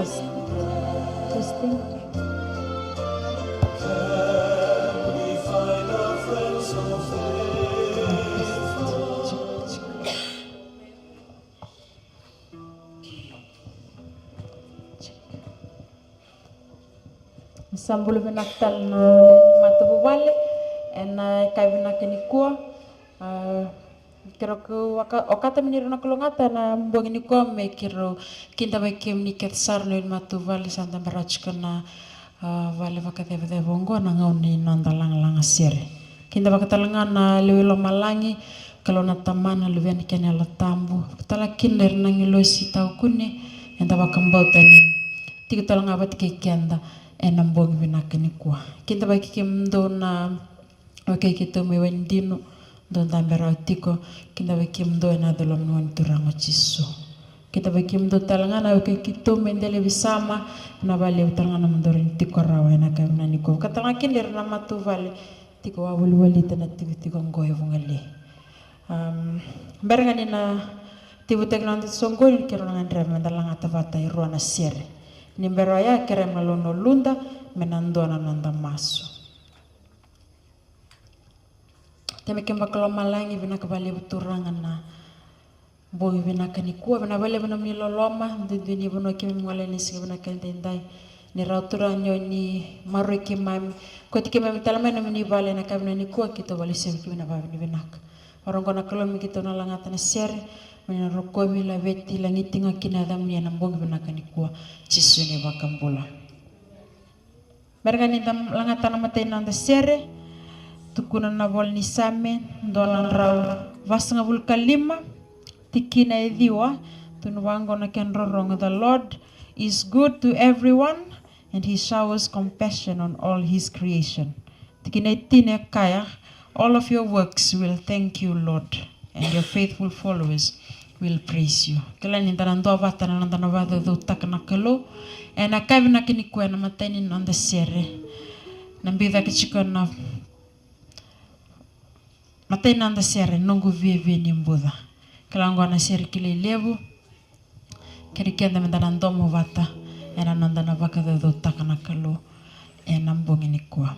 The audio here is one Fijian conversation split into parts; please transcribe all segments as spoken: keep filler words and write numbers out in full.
Testing. Sa bula vinaka tale na matavuvale ena yakavi vinaka nikua. A, keirau okata me ni rau na kalougata ena bogi nikua me keirau kidavaki kemuni kece sara na matavuvale sa dabe rawa tiko na, a, vale vakacevaceva oqo na gauna ni noda lagalaga sere. Kidavaka tale ga na lewe i lomalagi, Kalou na Tamana, Luvena kei na Yalo Tabu. Tale kina ira na agilosi taukune, eda vakabauta ni tiko tale ga vata kei keda ena bogi vinaka nikua. Kidavaki kemudou na wekai keitou mai Wainidino, dou dabe rawa tiko, kidavaki kemudou ena yaca lomani Waini Turaga o Jisu. Kidavaki kemudou tale ga na wekai keitou mai Delavisama, na vakalevu tale ga nomudou rawa ni tiko rawa ena yakavi vinaka nikua. Vaka tale ga kina ira na matavuvale tiko wavolivolita na tikotiko oqo e Vugalei. Am, bera ga ni na tevutaki na noda soqoni, keirau na gadreva meda lagata vata e rua na sere. Ni bera oya, kerea malua na uluda me na dua na noda masu. Tamai keimami vakalomalagi, vinaka vakalevu Turaga na bogi vinaka nikua, vinaka vakalevu na nomuni loloma, duidui ni vanua keimami gole ena siga vinaka edaidai. Ni rawa Turaga ni o ni maroroi keimami, kauti keimami tale mai nomuni vale ena yakavi vinaka nikua, keitou vakalesuya vei keimami na vakavinavinaka. Vakarogo na Kalou me keitou na lagata na sere, me na rokovi, laveti, lagiti ga kina na yacamuni ena bogi vinaka nikua, Jisu na iVakabula. Bera ga ni da lagata na imatai ni noda sere, tukuna na ivola ni Same, dua na drau vasagavulu ka lima, tikina e ciwa, tukuna vaqo na kena rorogo: The Lord is good to everyone, and he showers compassion on all his creation. Tikina e tini e kaya, "All of your works will thank you, Lord, and your faithful followers will praise you." Kila ni da na duavata na noda na vakacaucautaka na Kalou ena yakavi vinaka nikua ena imatai ni noda sere. Na biu cake tiko na imatai ni noda sere, Noqu Viaviani Buca. Kila oqo na sere kilai levu. Keri keda meda na domo vata ena noda na vakacaucautaka na Kalou ena bogi nikua.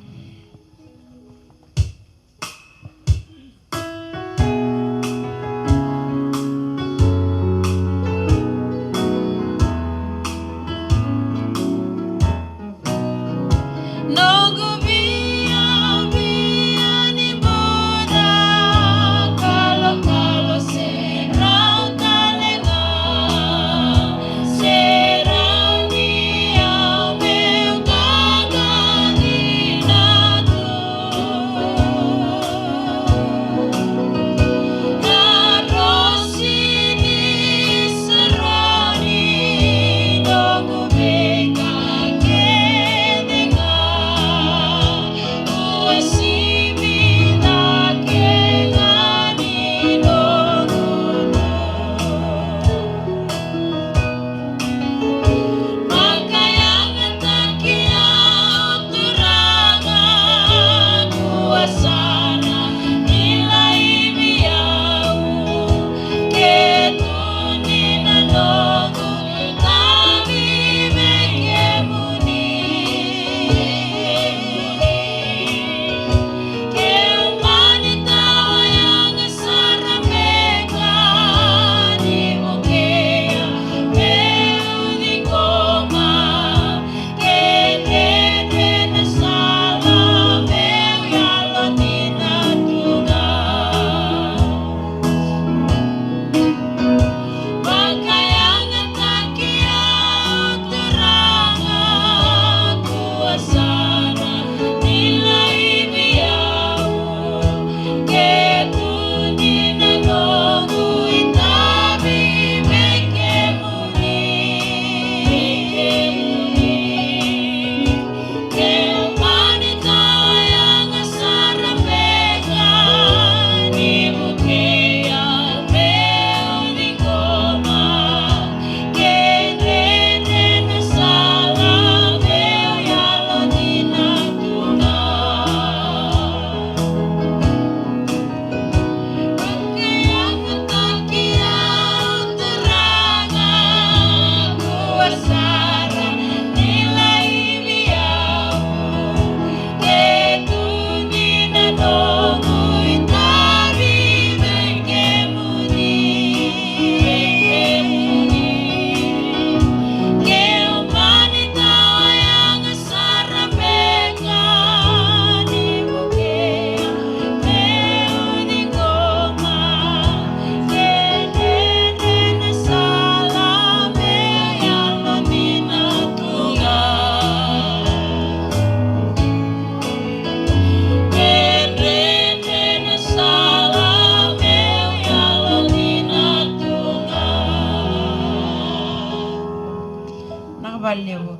Vinaka vakalevu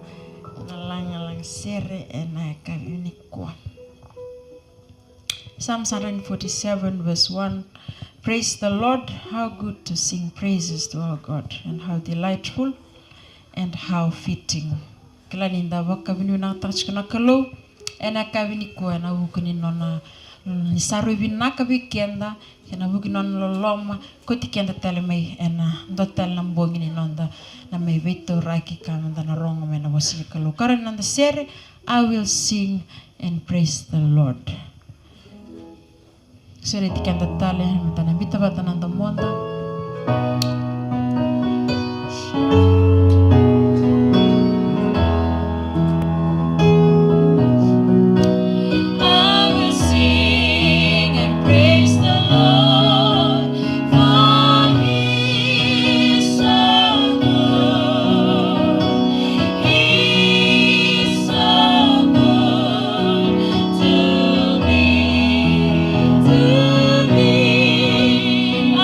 na lagalaga sere ena yakavi nikua. Psalms hundred forty-seven verse one. Praise the Lord, how good to sing praises to our God, and how delightful and how fitting. Kila ni da vakavinavinakataka tiko na Kalou ena yakavi nikua ena vuku ni nona, ni sa rui vinaka vei keda, ena vuku ni nona loloma, kauti keda tale mai ena dua tale na bogi ni noda na mai veitauraki ka meda na rogo mai na vosa ni Kalou. Karua ni noda sere, I will sing and praise the Lord. Sureti keda tale, meda na biuta vata na domoda. I will sing and praise the Lord, for he is so good. He is so good to me, to me. I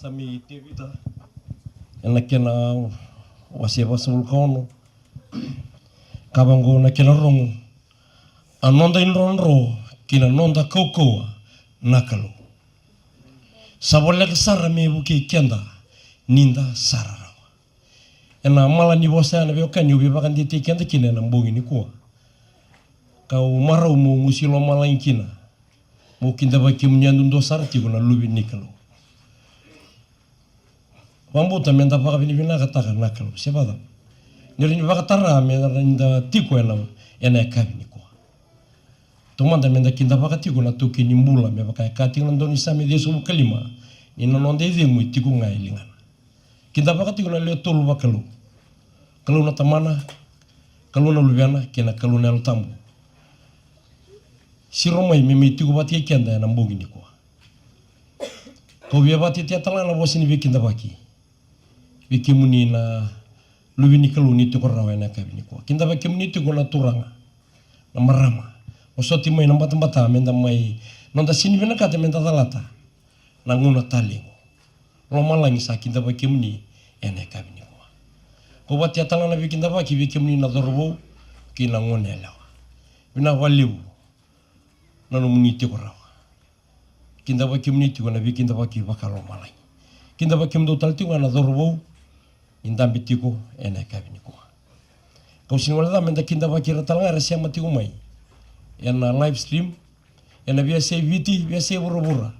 Tamei Tevita, ena kena wase vasagavulu ka ono, ka vaqo na kena rogo: A noda idrodro kei na noda kaukauwa na Kalou. Sa voleka sara me vukei keda ni da sa rarawa. Ena mala ni vosa ya na veiwekani, au via vakadeitaki keda kina ena bogi nikua, kau marau meu gusi lomalagi kina, meu kidavaki kemuni yadudua sara tiko na luve ni Kalou. Vakabauta meda vakavinavinakataka na Kalou, se vakacava? Ni rawa ni vakatara meda tiko ena, ena yakavi nikua. Taumada meda kidavaka tiko na taukei ni bula, me vaka e kaya tiko na daunisame ciwasagavulu ka lima, ni na noda icegu e tiko ga e ligana. Kidavaka tiko na lewe tolu vakalou: Kalou na Tamana, Kalou na Luvena, kei na Kalou na Yalo Tabu. Siro mai me mai tiko vata kei keda ena bogi nikua. Kau via vakatetea tale ga na vosa ni veikidavaki vei kemuni na luve ni Kalou ni tiko rawa ena yakavi nikua. Kidavaki kemuni tiko na turaga, na marama. Vosoti mai na batabata meda mai, noda sega ni vinakata meda calata na gauna talei qo. Lomalagi sa kidavaki kemuni ena yakavi nikua. Kau vakatetea tale ga na veikidavaki vei kemuni na cauravou kei na goneyalewa. Vinaka vakalevu na nomuni tiko rawa. Kidavaki kemuni tiko na veikidavaki vakalomalagi. Kidavaki kemudou tale tiko ga na cauravou ni dabe tiko ena yakavi nikua. Kau sega ni guilecava meda kidavaki ira tale ga era sema tiko mai ena live stream, ena veiyasai Viti, veiyasai vuravura.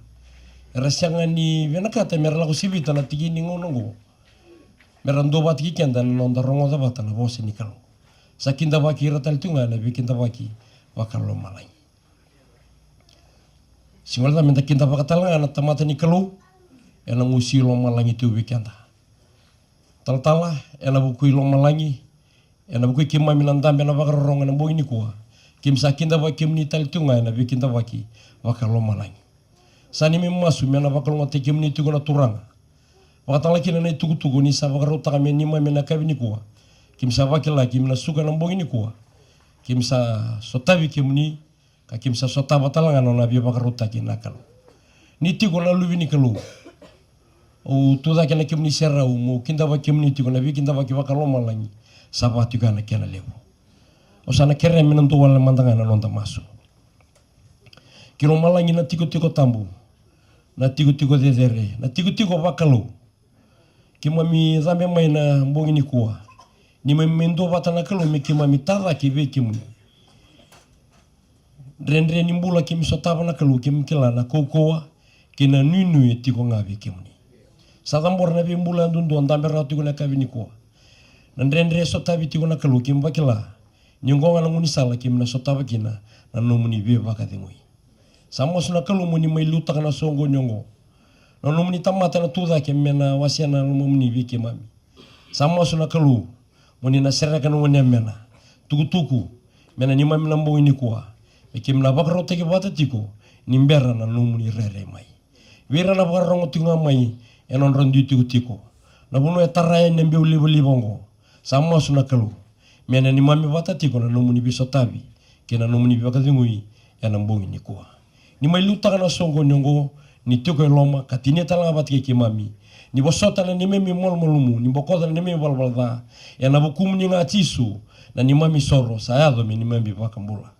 Era sega ni vinakata mera lako sivita na tiki ni gauna oqo, mera duavata kei keda ena noda rogoca vata na vosa ni Kalou. Sa kidavaki ira tale tiko ga na veikidavaki vakalomalagi. Sega walega meda kidavaka tale ga na tamata ni Kalou, ena gusi lomalagi tu vei keda. Talatala, ena vuku i lomalagi, ena vuku i keimami na dabe ena vakarorogo ena bogi nikua, keimami sa kidavaki kemuni tale tu ga ena veikidavaki vakalomalagi. Sa neimami masu me na vakalougatataki kemuni tiko na Turaga. Vakatale kina na itukutuku ni sa vakarautaka me neimami ena yakavi nikua. Keimami sa vakila, keimami na suka ena bogi nikua, keimami sa sotavi kemuni, ka keimami sa sotava tale ga na nona veivakarautaki na Kalou. Ni tiko na luve ni Kalou, au tucake ena kemuni serau meu kidavaki kemuni tiko na veikidavaki vakalomalagi. Sa vaka tiko ya na kena levu. Au sa na kerea me na dua wale mada ga na noda masu. Ki lomalagi na tikotiko tabu, na tikotiko cecere, na tikotiko vakalou. Keimami cabe mai na bogi nikua, neimami mai duavata na Kalou me keimami tacake vei kemuni. Dredre ni bula keimami sotava na Kalou, keimami kila na kaukauwa kei na nuinui e tiko ga vei kemuni. Sa cabora na veibula yadudua dabe rawa tiko na yakavi nikua. Na dredre e sotavi tiko na Kalou, keimami vakila ni oqo ga na gaunisala keimami na sotava kina na nomuni veivakacegui. Sa masu na Kalou mo ni mai liutaka na soqoni oqo. Na nomuni tamata na tucake me na wasea na lomamuni vei keimami. Sa masu na Kalou mo ni na sereka na gone yamena, tukutuku me na neimami na bogi nikua, me keimami na vakarautaki vata tiko ni bera na nomuni rairai mai. Vei ira na vakarorogo tiko ga mai ena nodra dui tikotiko, na vanua e tara yani na biau livaliva oqo, sa masu na Kalou me na neimami vata tiko na nomuni veisotavi kei na nomuni veivakacegui ena bogi nikua. Ni mai liutaka na soqoni oqo, ni tiko e loma ka tinia tale ga vata kei keimami. Ni vosota na neimami malumalumu, ni bokoca na neimami valavala ca. Ena vukumuni ga Jisu, na neimami soro sa yaco me neimami vakabula.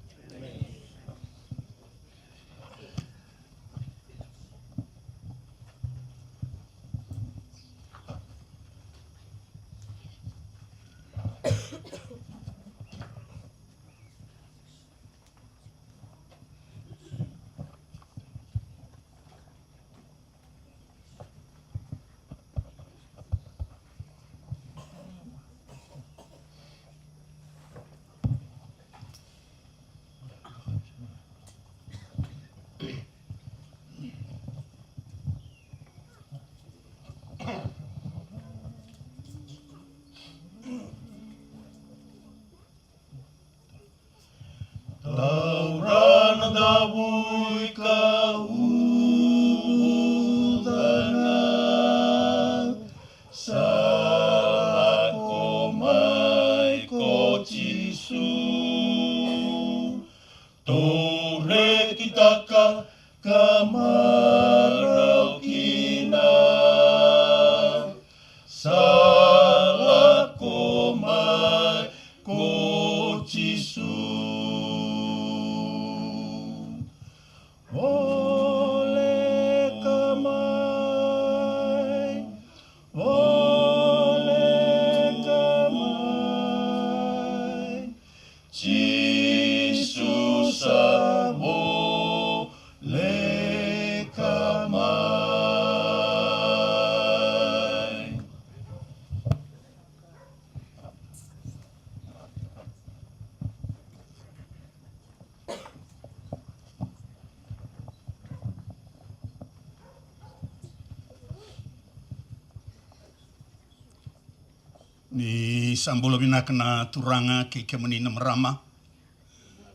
Ni sa bula vinaka na turaga kei kemuni na marama.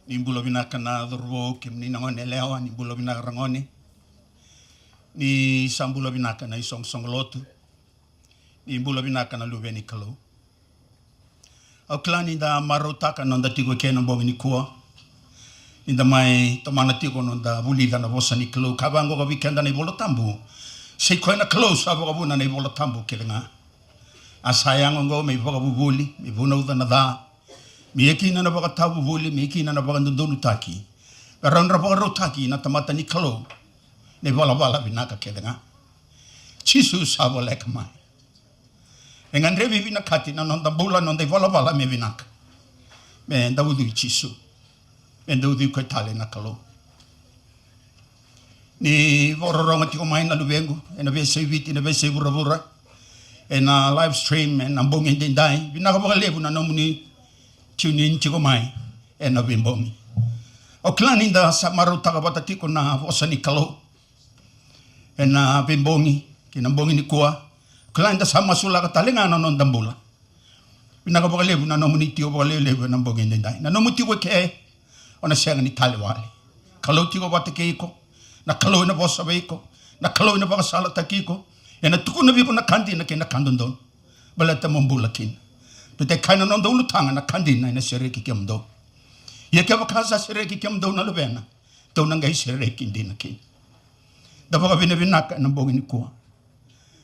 Ni bula vinaka na cauravou, kemuni na gone yalewa, ni bula vinaka ragone. Ni sa bula vinaka na isoqosoqo lotu. Ni bula vinaka na luve ni Kalou. Au kila ni da marautaka na noda tiko eke na bogi nikua. Ni da mai tomana tiko na noda vulica na vosa ni Kalou. Ka vaqo vei keda na iVola Tabu. Sa i koya na Kalou sa vakavuna na iVola Tabu kece ga. A sa yaga oqo me ivakavuvuli, me vunauca na ca. Me ia kina na vakatavuvuli, me ia kina na vakadodonutaki. Me rawa ni ra vakarautaki na tamata ni Kalou. Na ivalavala vinaka kece ga. Jisu sa voleka mai. E gadrevi vinakati na noda bula, noda ivalavala me vinaka. Me da ucui Jisu. Me da ucui koya tale na Kalou. Ni vakarorogo tiko mai na luvequ, ena veiyasai Viti, ena veiyasai vuravura. Ena live stream, ena bogi edaidai. Vinaka vakalevu na nomuni tune in tiko mai, ena veibogi. Au kila ni da sa marautaka vata tiko na vosa ni Kalou. Ena veibogi, kei na bogi nikua. Au kila ni da sa masulaka tale ga na noda bula. Vinaka vakalevu na nomuni tiko vakalevulevu ena bogi edaidai. Na nomu tiko eke, o na sega ni tale wale. Kalou tiko vata kei iko. Na Kalou ena vosa vei iko. Na Kalou ena vakasalataki iko. Ena tukuna vei iko na ka dina kei na ka dodonu. Baleta mo bula kina. Baleta e kaya na noda ulutaga na ka dina ena sereki kemudou. Ia kevaka sa sereki kemudou na luvena. Dou na qai sereki dina kina. Da vakavinavinaka ena bogi nikua.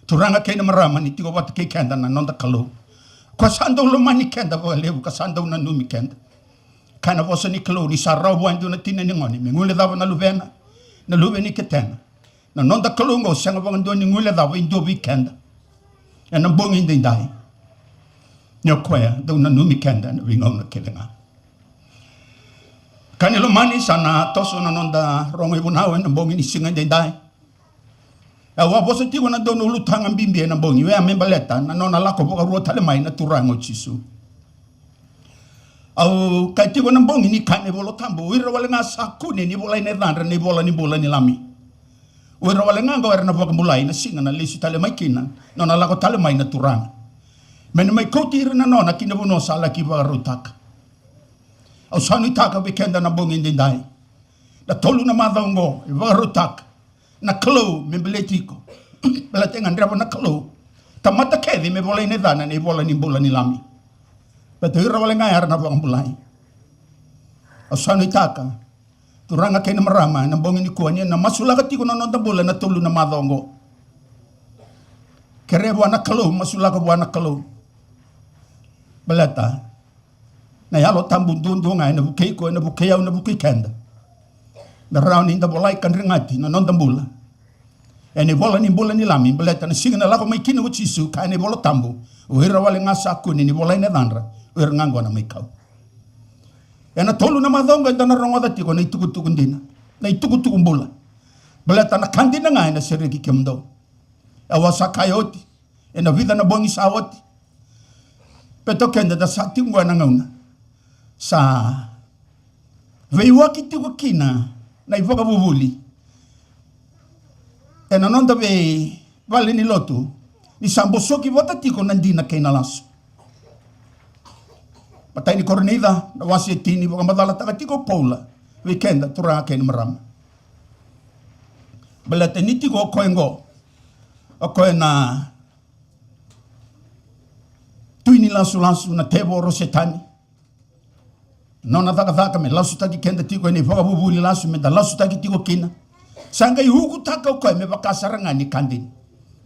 Turaga kei na marama ni tiko vata kei keda na noda Kalou. Ko sa dau lomani keda vakalevu, ka sa dau nanumi keda. Kaya na vosa ni Kalou ni sa rawa vua e dua na tina ni gone me guilecava na luvena, na luve ni ketena. Na noda Kalou oqo sega vakadua ni guilecava e dua vei keda. Ena bogi edaidai. Ni o koya dau nanumi keda ena veigauna kece ga. Ka ni lomani sa na toso na noda rogo ivunau ena bogi ni siga edaidai. Au a vosa tiko na dua na ulutaga bibi ena bogi oya me baleta na nona lako vakarua tale mai na Turaga o Jisu. Au kaya tiko na bogi ni kaya na iVola Tabu, o ira wale ga sa kune ni volai na yacadra na ivola ni bula ni Lami. O ira wale ga oqo era na vakabulai na siga na lesu tale mai kina, nona lako tale mai na Turaga. Me na mai kauti ira na nona ki na vanua sa laki vakarautaka. Au sa nuitaka vei keda na bogi edaidai. Na tolu na macawa oqo e vakarautaka na Kalou me baleti iko. Baleta e gadreva na Kalou tamata kece me volai na yacana na ivola ni bula ni Lami. Baleta o ira wale ga era na vakabulai. Au sa nuitaka, turaga kei na marama, ena bogi nikua ni na masulaka tiko na noda bula ena tolu na macawa oqo. Kerea vua na Kalou, masulaka vua na Kalou. Baleta na Yalo Tabu duadua ga ena vukei iko, ena vukei au, ena vukei keda. Me rawa ni da volai ka dregati na noda bula ena ivola ni bula ni Lami, baleta na siga na lako mai kina o Jisu, kaya na iVola Tabu, o ira wale ga sa kune ni volai na yacadra, o ira ga oqo na mai kau. Ena tolu na macawa oqo eda na rogoca tiko na itukutuku dina, na itukutuku bula. Baleta na ka dina ga ena sereki kemudou. Au a sa kaya oti ena vica na bogi sa oti. Baleta o keda da sa tiko qo ena gauna sa veiwaki tiko kina na ivakavuvuli ena noda veivale ni lotu, ni sa bosoki vata tiko na dina kei na lasu. Matai ni Korinica na wase e tini, vakamacalataka tiko o Paula vei keda, turaga kei na marama. Baleta ni tiko o koya oqo, o koya na tui ni lasulasu, na tevoro, Setani. Nona cakacaka me lasutaki keda tiko ena ivakavuvuli lasu, me da lasutaki tiko kina. Sa qai ukutaka o koya me vaka sara ga ni ka dina.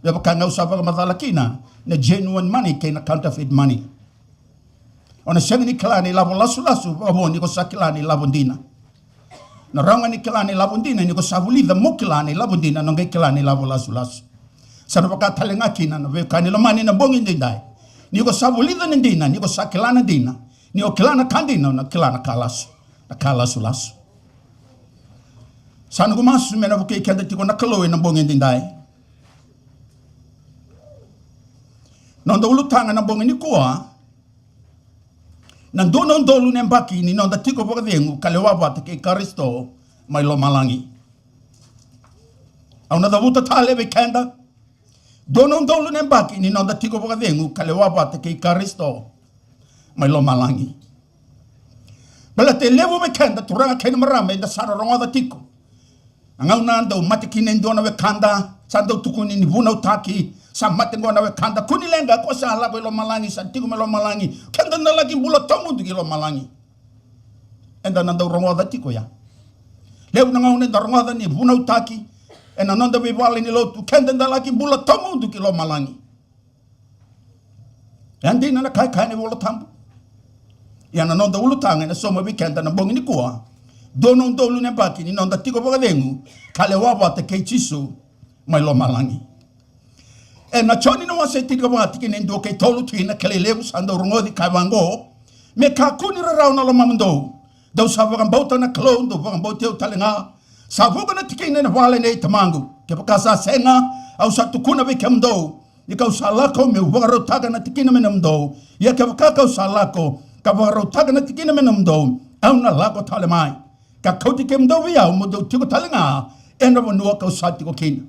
Me vaka ga au sa vakamacala kina na genuine money kei na counterfeit money. O na sega ni kila na ilavo lasulasu vakavo ni ko sa kila na ilavo dina. Na rawa ga ni kila na ilavo dina ni ko sa vulica mo kila na ilavo dina, na qai kila na ilavo lasulasu. Sa na vaka tale ga kina na veiwekani lomani na bogi edaidai. Ni ko sa vulica na dina, ni ko sa kila na dina, ni o kila na ka dina, o na kila na ka lasu, na ka lasulasu. Sa noqu masu me na vukei keda tiko na Kalou ena bogi edaidai. Noda ulutaga na bogi nikua, na dua na udolu na yabaki ni noda tiko vakacegu ka lewa vata kei Karisito mai lomalagi. Au na cavuta tale vei keda Dua na udolu na yabaki ni noda tiko vakacegu ka lewa vata kei Karisito mai lomalagi. Baleta e levu vei keda turaga kei na marama eda sa na rogoca tiko. Na gauna dau mate kina e dua na wekada, sa dau tukuni ni vunautaki, sa mate qo na wekada, kua ni leqa, ko sa lako i lomalagi, sa tiko mai lomalagi. Keda na laki bula tawamudu ki lomalagi. Eda na dau rogoca tiko ya. Levu na gauna eda rogoca ni vunautaki ena noda veivale ni lotu, keda da laki bula tawamudu ki lomalagi. E dina na ka e kaya na iVola Tabu. Ia na noda ulutaga ena sauma vei keda na bogi nikua, dua na udolu na yabaki ni noda tiko vakacegu ka lewa vata kei Jisu mai lomalagi. Ena Joni na wase tinikava, tikina e dua kei tolu, tikina kilai levu sa dau rogoci, kaya vaqo: Me kakua ni rarawa na lomamudou. Dou sa vakabauta na Kalou, dou vakabauti au tale ga. Sa vuqa na tikina ena vale nei Tamaqu. Kevaka sa sega, au sa tukuna vei kemudou ni kau sa lako meu vakarautaka na tikina me nomudou. Ia kevaka kau sa lako ka vakarautaka na tikina me nomudou, au na lako tale mai ka kauti kemudou vei au, mo dou tiko tale ga ena vanua kau sa tiko kina.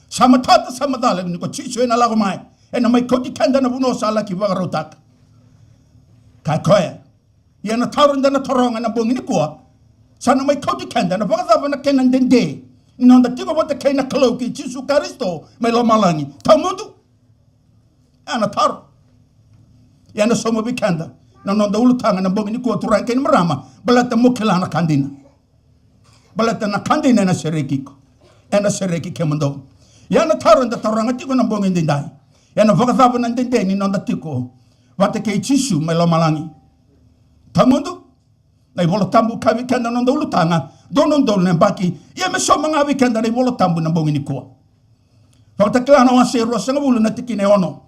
Sa matata, sa macala ni ko Jisu ena lako mai, ena mai kauti keda na vanua sa laki vakarautaka. Kaya o koya. Ia na taro eda na taroga ena bogi nikua, sa na mai kauti keda, na vakacava na kena dede ni noda tiko vata kei na Kalou, kei Jisu Karisito mai lomalagi? Tawamudu? Ia na taro. Ia na sauma vei keda na noda ulutaga ena bogi nikua, turaga kei na marama, baleta mo kila na ka dina. Baleta na ka dina ena sereki iko, ena sereki kemudou. Ia na taro eda taroga tiko ena bogi edaidai: Ia na vakacava na dede ni noda tiko vata kei Jisu mai lomalagi? Tawamudu? Na iVola Tabu kaya vei keda na noda ulutaga, dua na udolu na yabaki. Ia me sauma ga vei keda na iVola Tabu ena bogi nikua. Vakatakila na wase ruasagavulu na tikina e ono.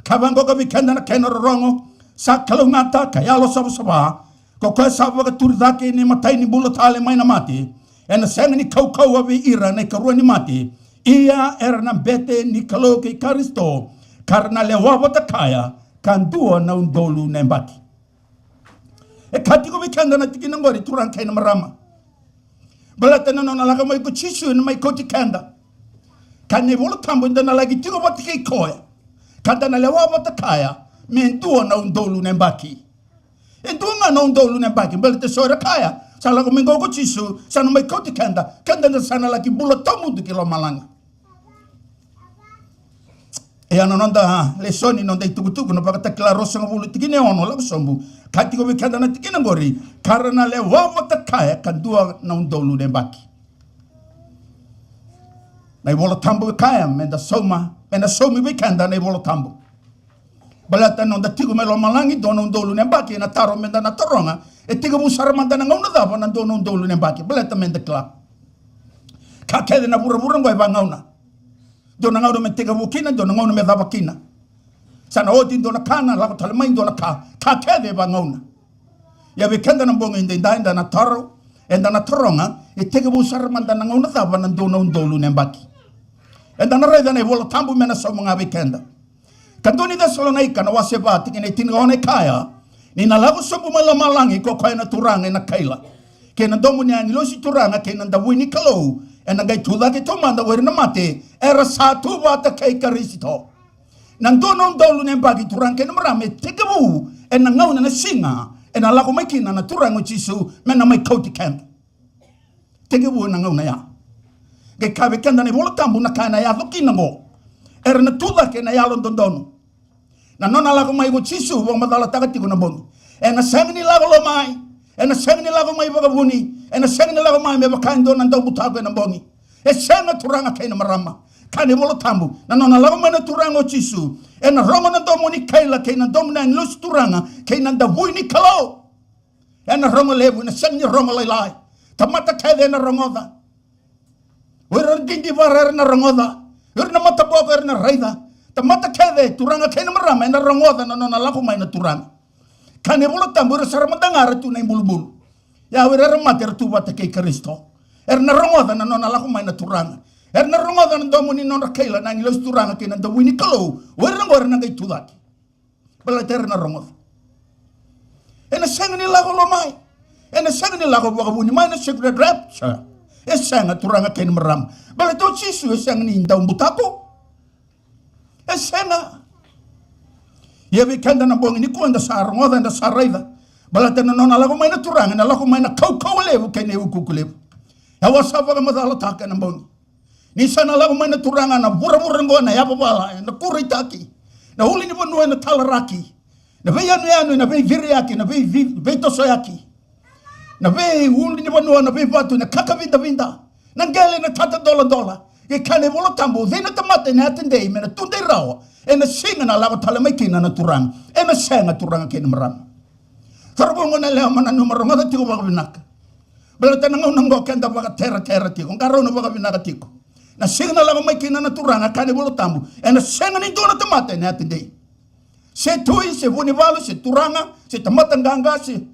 Ka vaqo ka vei keda na kena rorogo: Sa kalougata ka yalosavasava ko koya sa vakaturi cake na imatai ni bula tale mai na mate, ena sega ni kaukauwa vei ira na ikarua ni mate. Ia era na bete ni Kalou kei Karisito, ka ra na lewa vata kaya ka dua na udolu na yabaki. E kaya tiko vei keda na tikina oqori, turaga kei na marama, baleta na nona lako mai ko Jisu ena mai kauti keda. Kaya na iVola Tabu eda na laki tiko vata kei koya ka da na lewa vata kaya me dua na udolu na yabaki. E dua ga na udolu na yabaki, baleta eso era kaya sa lako mai qo ko Jisu, sa na mai kauti keda, keda da sa na laki bula tawamudu ki lomalagi. Ia na noda lesoni, noda itukutuku, na Vakatakila ruasagavulu tikina e ono, lako sobu. Kaya tiko vei keda na tikina oqori: Ka ra na lewa vata kaya ka dua na udolu na yabaki. Na iVola Tabu e kaya meda sauma, meda saumi vei keda na iVola Tabu. Baleta na noda tiko mai lomalagi dua na udolu na yabaki, ena taro meda na taroga: E tekivu sara mada na gauna cava na dua na udolu na yabaki? Baleta meda kila, ka kece na vuravura oqo e vagauna. Dua na gauna me tekivu kina, dua na gauna me cava kina. Sa na oti dua na ka, na lako tale mai dua na ka. Ka kece e vagauna. Ia vei keda na bogi edaidai, eda na taro, eda na taroga: E tekivu sara mada na gauna cava na dua na udolu na yabaki? Eda na raica na iVola Tabu me na sauma ga vei keda. Ka dua ni Cesalonaika na wase va, tikina e tinikaono e kaya: Ni na lako sobu mai lomalagi ko koya na Turaga ena kaila, kei na domo ni agilosi turaga, kei na davui ni Kalou, ena qai tu cake taumada o ira na mate era sa tu vata kei Karisito. Na dua na udolu na yabaki, turaga kei na marama, e tekivu ena gauna, na siga ena lako mai kina na Turaga o Jisu me na mai kauti keda. Tekivu ena gauna ya. Qai kaya vei keda na iVola Tabu na ka ena yaco kina oqo: Era na tu cake ena yalododonu. Na nona lako mai ko Jisu, vakamacalataka tiko na bogi, ena sega ni lako lomai, ena sega ni lako mai vakavuni, ena sega ni lako mai me vaka e dua na daubutako ena bogi. E sega, turaga kei na marama. Kaya na iVola Tabu, na nona lako mai na Turaga o Jisu, ena rogo na domo ni kaila, kei na domo ni agilosi turaga, kei na davui ni Kalou. Ena rogo levu, ena sega ni rogo lailai. Tamata kece ena rogoca. O ira na didivara era na rogoca. O ira na mataboko era na raica. Tamata kece, turaga kei na marama, ena rogoca na nona lako mai na Turaga. Kaya na iVola Tabu, o ira sara mada ga era tu na ibulubulu. Ia o ira era mate era tu vata kei Karisito. Era na rogoca na nona lako mai na Turaga. Era na rogoca na domo ni nodra kaila na agilosi turaga kei na davui ni Kalou. O ira oqo era na qai tu cake. Baleta era na rogoca. Ena sega ni lako lomai. Ena sega ni lako vakavuni mai na secret rapture. E sega, turaga kei na marama. Baleta o Jisu e sega ni daubutako. E sega. Ia vei keda na bogi nikua eda sa rogoca, eda sa raica. Baleta na nona lako mai na Turaga, ena lako mai na kaukauwa levu kei na iukuuku levu. Au a sa vakamacalataka ena bogi. Ni sa na lako mai na Turaga, na vuravura oqo ena yavavala, ena kuraitaki. Na ulunivanua ena talaraki. Na veiyanuyanu ena veiciriyaki, na vei, vei, veitosoyaki. Na veiulunivanua, na veivatu ena kakavidavida. Na qele ena tatadoladola. E kaya na iVola Tabu, o cei na tamata ena yatedei me na tudei rawa ena siga ena lako tale mai kina na Turaga? Ena sega, turaga kei na marama. Cauravou, goneyalewa, mo nanuma, rogoca tiko vakavinaka. Baleta na gauna oqo keda vakateratera tiko, qarauna vakavinaka tiko. Na siga ena lako mai kina na Turaga, kaya na iVola Tabu, ena sega ni dua na tamata ena yatedei. Se tui, se vunivalu, se turaga, se tamata qaqa, se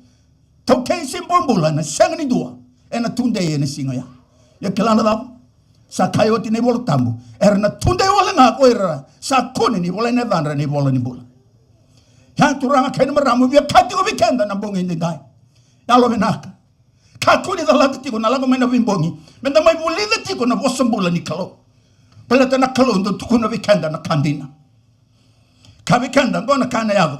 taukei, se bobula, ena sega ni dua ena tudei ena siga oya. Ia kila na cava? Sa kaya oti na iVola Tabu, era na tudei wale ga ko ira sa kune ni volai na yacadra ena ivola ni bula. Ia turaga kei na marama, via kaya tiko vei keda na bogi edaidai. Yalovinaka. Kakua ni calata tiko na lako mai na veibogi, meda mai vulica tiko na vosa bula ni Kalou. Baleta na Kalou dau tukuna vei keda na ka dina. Kaya vei keda, oqo na ka ena yaco.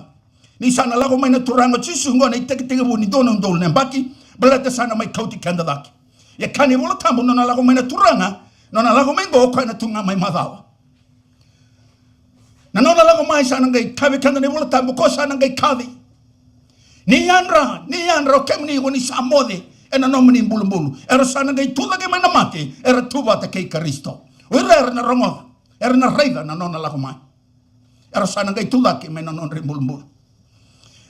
Ni sa na lako mai na Turaga o Jisu, oqo na itekitekivu ni dua na udolu na yabaki, baleta sa na mai kauti keda cake. Ia kaya na iVola Tabu, nona lako mai na Turaga, nona lako mai oqo, o koya na tu ga mai macawa. Na nona lako mai sa na qai kaya vei keda na iVola Tabu, ko sa na qai kaci. Ni yadra, ni yadra o kemuni ko ni sa moce ena nomuni bulubulu. Era sa na qai tu cake mai na mate, era tu vata kei Karisito. O ira era na rogoca, era na raica na nona lako mai. Era sa na qai tu cake mai na nodra ibulubulu.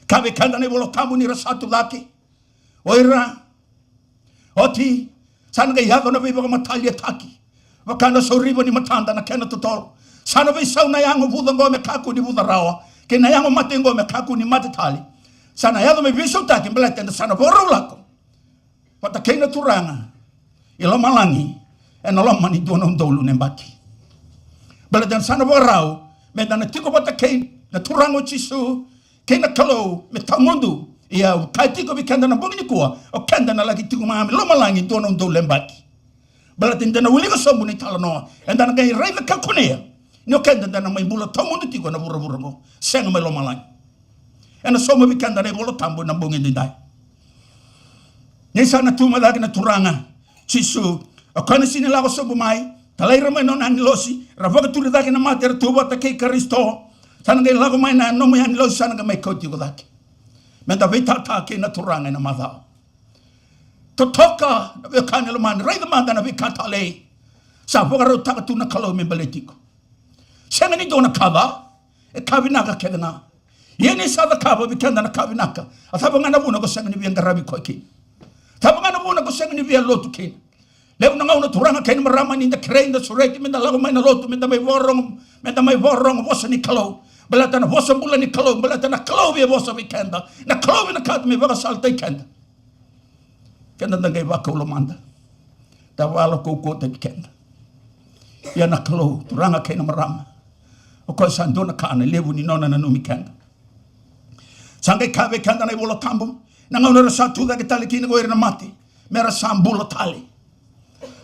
Kaya vei keda na iVola Tabu ni ra sa tu cake. O ira, oti, sa na qai yaco na veivakamataliataki. Vaka na sauriva ni matada na kena totolo. Sa na veisau na yago vuca oqo me kakua ni vuca rawa. Kei na yago mate oqo me kakua ni mate tale. Sa na yaco me veisautaki, baleta eda sa na vakarau lako vata kei na Turaga i lomalagi ena loma ni dua na udolu na yabaki. Baleta eda sa na vakarau meda na tiko vata kei na Turaga o Jisu, kei na Kalou me tawamudu. Ia au kaya tiko vei keda na bogi nikua, o keda na laki tiko mai lomalagi dua na udolu na yabaki. Baleta eda na wilika sobu na italanoa, eda na qai raica ka kunea ni o keda da na mai bula tawamudu tiko ena vuravura oqo, sega mai lomalagi. Ena sauma vei keda na iVola Tabu ena bogi edaidai. Ni sa na tu mai cake na Turaga Jisu, o koya na sega ni lako sobu mai, talai ira mai na nona agilosi, ra vakaturi cake na mate, ra tu vata kei Karisito. Sa na qai lako mai na nomu agilosi, sa na qai mai kauti iko cake. Meda veitata kei na Turaga ena macawa. Totoka na veiwekani lomani, raica mada na veika talei sa vakarautaka tu na Kalou me baleti iko. Sega ni dua na ka ca, e ka vinaka kece ga. Ia ni sa cakava vei keda na ka vinaka, a cava ga na vuna ko sega ni via qaravi koya kina? Cava ga na vuna ko sega ni via lotu kina? Levu na gauna, turaga kei na marama, ni da kerei, da sureti meda lako mai na lotu, meda mai vakarorogo, meda mai vakarorogo vosa ni Kalou. Baleta na vosa bula ni Kalou, baleta na Kalou via vosa vei keda, na Kalou vinakata me vakasalataki keda. Keda da qai vakau lomada, da valo kaukauwataki keda. Ia na Kalou, turaga kei na marama, o koya sa dua na ka na levu ni nona nanumi keda. Sa qai kaya vei keda na iVola Tabu, na gauna era sa tu cake tale kina ko ira na mate, me ra sa bula tale.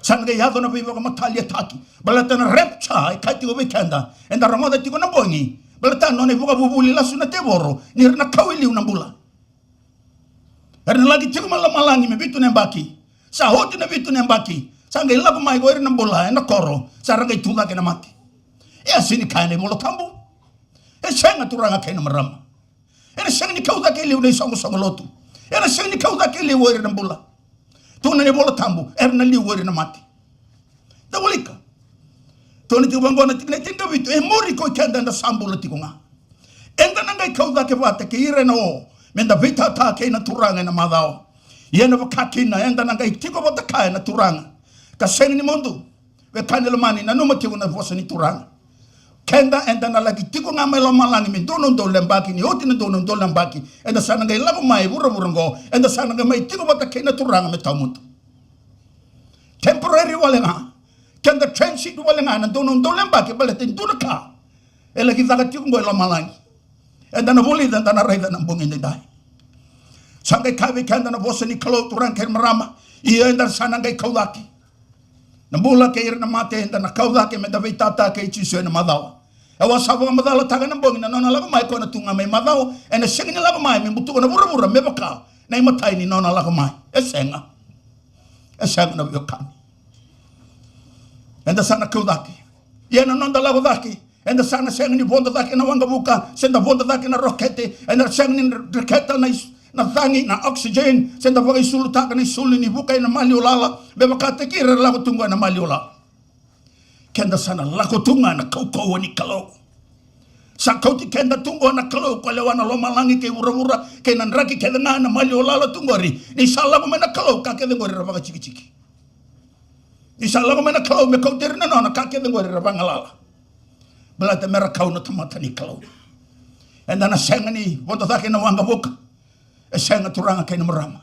Sa na qai yaco na veivakamataliataki. Baleta na rapture e kaya tiko vei keda, eda rogoca tiko na bogi. Baleta na nona ivakavuvuli lasu na tevoro, ni ra na kau e liu na bula. Era na laki tiko mai lomalagi me vitu na yabaki. Sa oti na vitu na yabaki, sa qai lako mai ko ira na bula ena koro, sa ra qai tu cake na mate. E a sega ni kaya na iVola Tabu. E sega, turaga kei na marama. Ena sega ni kau cake e liu na isoqosoqo lotu. Ena sega ni kau cake e liu o ira na bula. Tukuna na iVola Tabu, era na liu o ira na mate. Da wilika. Tukuna tiko vaqo na tikina e tinikavitu, e muri ko i keda eda sa bula tiko ga. Eda na qai kau cake vata kei ira ena o, meda veitata kei na Turaga ena macawa. Ia na vaka kina, eda na qai tiko vata kaya na Turaga. Ka sega ni mudu. Wekaqu lomani, nanuma tiko na vosa ni Turaga. Keda eda na laki tiko ga mai lomalagi me dua na udolu na yabaki, ni oti na dua na udolu na yabaki, eda sa na qai lako mai vuravura oqo, eda sa na qai mai tiko vata kei na Turaga me tawamudu. Temporary wale ga. Keda transit wale ga na dua na udolu na yabaki, baleta e dua na ka e laki caka tiko oqo e lomalagi. Eda na vulica, eda na raica na bogi edaidai. Sa qai kaya vei keda na vosa ni Kalou, turaga kei na marama, ia eda sa na qai kau cake. Na bula kei ira na mate, eda na kau cake meda veitata kei Jisu ena macawa. E a sa vakamacalataka ena bogi na nona lako mai, koya na tu ga mai macawa, ena sega ni lako mai me butuka na vuravura me vaka na imatai ni nona lako mai. E sega. E sega na veiwekani. Eda sa na kau cake. Ia na noda lako cake, eda sa na sega ni vodo cake na waqavuka, se da vodo cake na rokete, eda sega ni reketa na is-, na cagi, na oxygen, se da vakaisulutaka na isulu ni vuka ena maliwa lala, me vakataki ira era lako tu qo ena maliwa lala. Keda sa na lako tu ga na kaukauwa ni Kalou. Sa kauti keda tu qo na Kalou, koya lewa na lomalagi kei vuravura, kei na draki kece ga na maliwa lala tu qori. Ni sa lako mai na Kalou, ka kece qori era vakajikijiki. Ni sa lako mai na Kalou me kauti ira na nona, ka kece qori era vagalala. Baleta me ra kau na tamata ni Kalou. Eda na sega ni vodo cake na waqavuka. E sega, turaga kei na marama.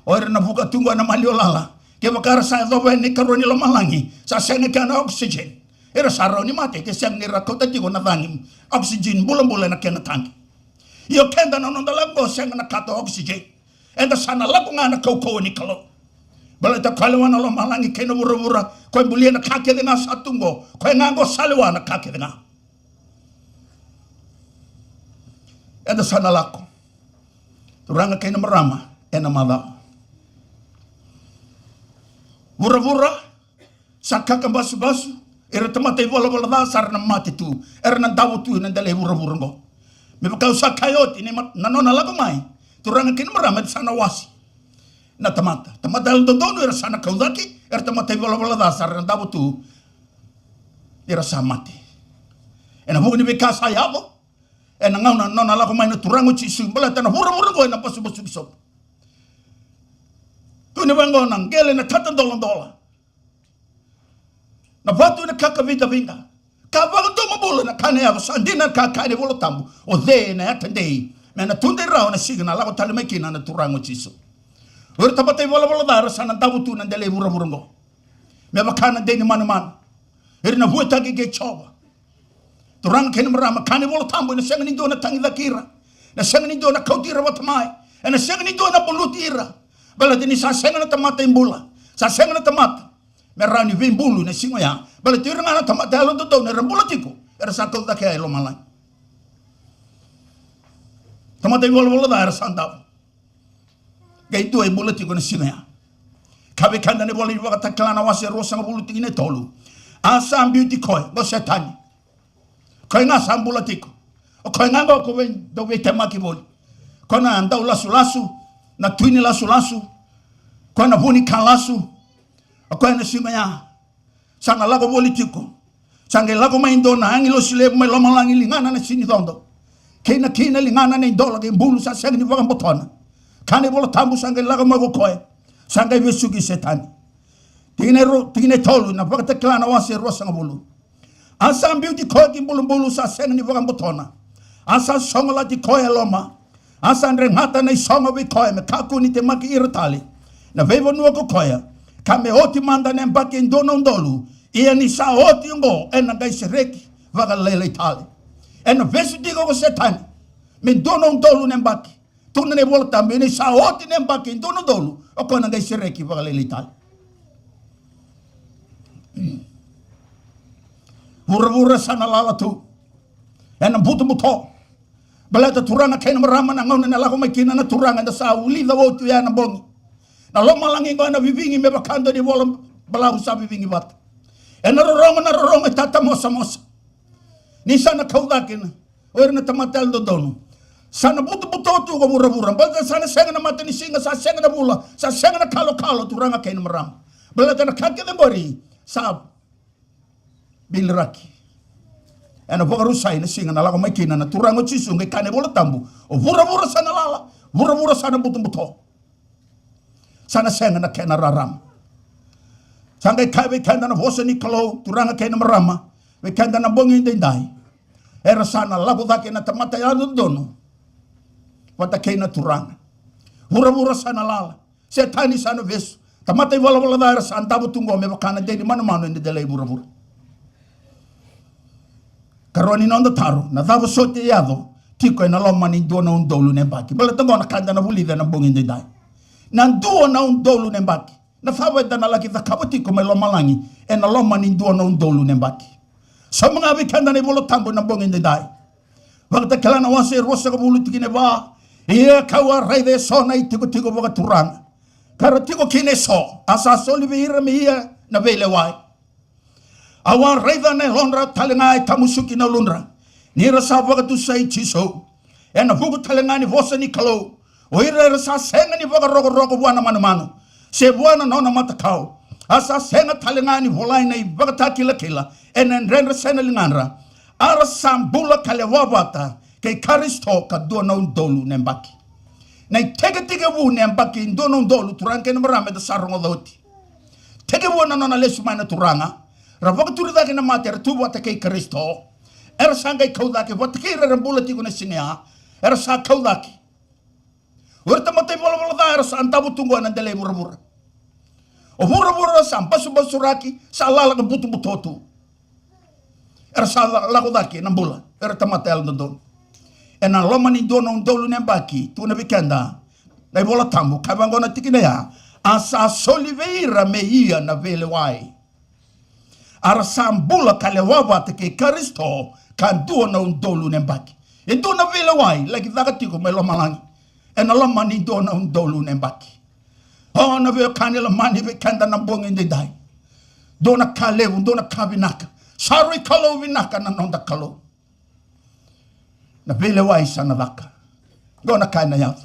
O ira na vuka tu qo ena maliwa lala, kevaka era sa yacova yani na ikarua ni lomalagi, sa sega kina na oxygen, era sa rawa ni mate, ke sega ni ra kauta tiko na cagi, oxygen bulabula ena kena taqi. Ia o keda na noda lako qo sega na kato oxygen. Eda sa na lako ga na kaukauwa ni Kalou. Baleta koya lewa na lomalagi kei na vuravura, koya e bulia na ka kece ga sa tu qo, koya ga qo sa lewa na ka kece ga. Eda sa na lako, turaga kei na marama, ena macawa. Vuravura sa kakabasubasu, ira tamata ivalavala ca sa ra na mate tu, era na davo tu ena dela i vuravura qo. Me vaka au sa kaya oti, ni ma-, na nona lako mai, turaga kei na marama, eda sa na wase na tamata. Tamata yalododonu era sa na kau cake, era tamata ivalavala ca sa ra na davo tu, era sa mate. Ena vuku ni veika sa yaco, ena gauna nona lako mai na Turaga o Jisu, baleta na vuravura qo ena basubasuki sobu. Tukuni vaqo, na qele na tatadoladola, na vatu ena kakavidavida, ka vakadomobula na ka na yaco. Sa dina na ka kaya na iVola Tabu, o cei ena yatadei me na tudei rawa na siga na lako tale mai kina na Turaga o Jisu? O ira tamata ivalavala ca era sa na davo tu na dela i vuravura qo, me vaka na dei ni manumanu. Ira na vuetaki kei Jiova. Turaga kei na marama, kaya na iVola Tabu, ena sega ni dua na tagicaki ira, na sega ni dua na kauti ira vata mai, ena sega ni dua na buluti ira. Baleta ni sa sega na tamata ibula, sa sega na tamata me rawa ni veibulu ena siga oya. Baleta ira ga na tamata yalododonu era bula tiko, era sa kau cake e lomalagi. Tamata ivalavala ca era sa davo. Qai dua e bula tiko ena siga ya. Kaya vei keda na ivola ni Vakatakila na wase ruasagavulu tikina e tolu. A sa biuti koya, o Setani. Koya ga sa bula tiko. O koya ga qo ko vei, dau veitemaki voli. Koya na dau lasulasu, na tui ni lasulasu. Koya na vu ni ka lasu. O koya na siga ya sa na lako voli tiko. Sa qai lako mai e dua na agilosi levu mai lomalagi, ligana na sinicodo, kei na kina ligana na idola kei bulu sa sega ni vakabotona. Kaya na iVola Tabu, sa qai lako mai ko koya, sa qai vesuki Setani. Tikina e ru-, tikina e tolu na Vakatakila na wase ruasagavulu. A sa biuti koya ki bulubulu sa sega ni vakabotona. A sa sogolati koya e loma. A sa dregata na isogo vei koya me kakua ni temaki ira tale na veivanua ko koya, ka me oti mada na yabaki e dua na udolu. Ia ni sa oti oqo, ena qai sereki vakalailai tale. Ena vesu tiko ko Setani me dua na udolu na yabaki. Tukuna na iVola Tabu, ia ni sa oti na yabaki e dua na udolu, o koya na qai sereki vakalailai tale. Vuravura sa na lala tu ena butobuto. Baleta, turaga kei na marama, na gauna ena lako mai kina na Turaga, eda sa vulica oti oya na bogi. Na lomalagi qo ena vivigi me vaka e dua na ivola balavu sa vivigi vata. Ena rorogo na rorogo e tatamosamosa. Ni sa na kau cake na, o ira na tamata yalododonu, sa na butobuto tu ko vuravura. Baleta sa na sega na matanisiga, sa sega na vula, sa sega na kalokalo, turaga kei na marama. Baleta na ka kece qori sa biliraki. Ena vakarusai na siga na lako mai kina na Turaga o Jisu, qai kaya na iVola Tabu, o vuravura sa na lala, vuravura sa na butobuto. Sa na sega na kena rarama. Sa qai kaya vei keda na vosa ni Kalou, turaga kei na marama, vei keda na bogi edaidai. Era sa na lako cake na tamata yalododonu vata kei na Turaga. Vuravura sa na lala. Setani sa na vesu. Tamata ivalavala ca era sa davo tu qo me vaka na dei ni manumanu ena delai vuravura. Karua ni noda taro, na cava soti e yaco tiko ena loma ni dua na udolu na yabaki? Baleta qo na ka eda na vulica ena bogi edaidai. Na dua na udolu na yabaki. Na cava eda na laki cakava tiko mai lomalagi ena loma ni dua na udolu na yabaki? Sauma ga vei keda na iVola Tabu ena bogi edaidai. Vakatakila na wase e ruasagavulu tikina e va. Ia ka'u a raica eso na itikotiko vakaturaga, ka ra tiko kina eso, a sa soli vei ira me ia na veilewai. Au a raica na yalodra tale ga e tamusuki na uludra, ni ra sa vakatusai Jisu. Ena vuku tale ga ni vosa ni Kalou, o ira era sa sega ni vakarokoroko vua na manumanu, se vua na nona matakau, a sa sega tale ga ni volai na ivakatakilakila ena yadredra se na ligadra, a ra sa bula ka lewa vata kei Karisito ka dua na udolu na yabaki. Na itekitekivu ni yabaki dua na udolu, turaga kei na marama, eda sa rogoca oti. Tekivu na nona lesu mai na Turaga, ra vakaturi cake na mate, era tu vata kei Karisito. Era sa qai kau cake vata kei ira era bula tiko na siga ya. Era sa kau cake. O ira tamata ivalavala ca era sa davo tu qo ena dela i vuravura. O vuravura sa basubasuraki, sa lala ka butobuto tu. Era sa la-, lako cake na bula, era tamata yalododonu. Ena loma ni dua na udolu na yabaki, tukuna vei keda na iVola Tabu, kaya vaqo na tikina ya: A sa soli vei ira me ia na veilewai, a ra sa bula ka lewa vata kei Karisito ka dua na udolu na yabaki. E dua na veilewai laki caka tiko mai lomalagi ena loma ni dua na udolu na yabaki. O, na veiwekani lomani, vei keda na bogi edaidai, dua na ka levu, dua na ka vinaka. Sa rui Kalou vinaka na noda Kalou. Na veilewai sa na caka. Qo na ka ena yaco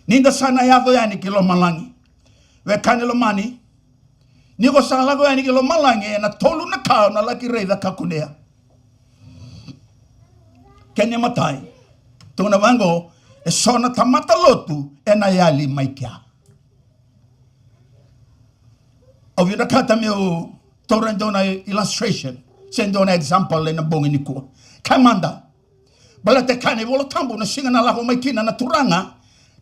ni da sa na yaco yani ki lomalagi. Veiwekani lomani, ni ko sa lako yani ki lomalagi, ena tolu na ka o na laki raica ka kunea. Kena imatai, tukuna vaqo: Eso na tamata lotu ena yali mai kea. Au vinakata meu taura e dua na illustration, se dua na example ena bogi nikua. Kaya mada, baleta e kaya na iVola Tabu, na siga na lako mai kina na Turaga,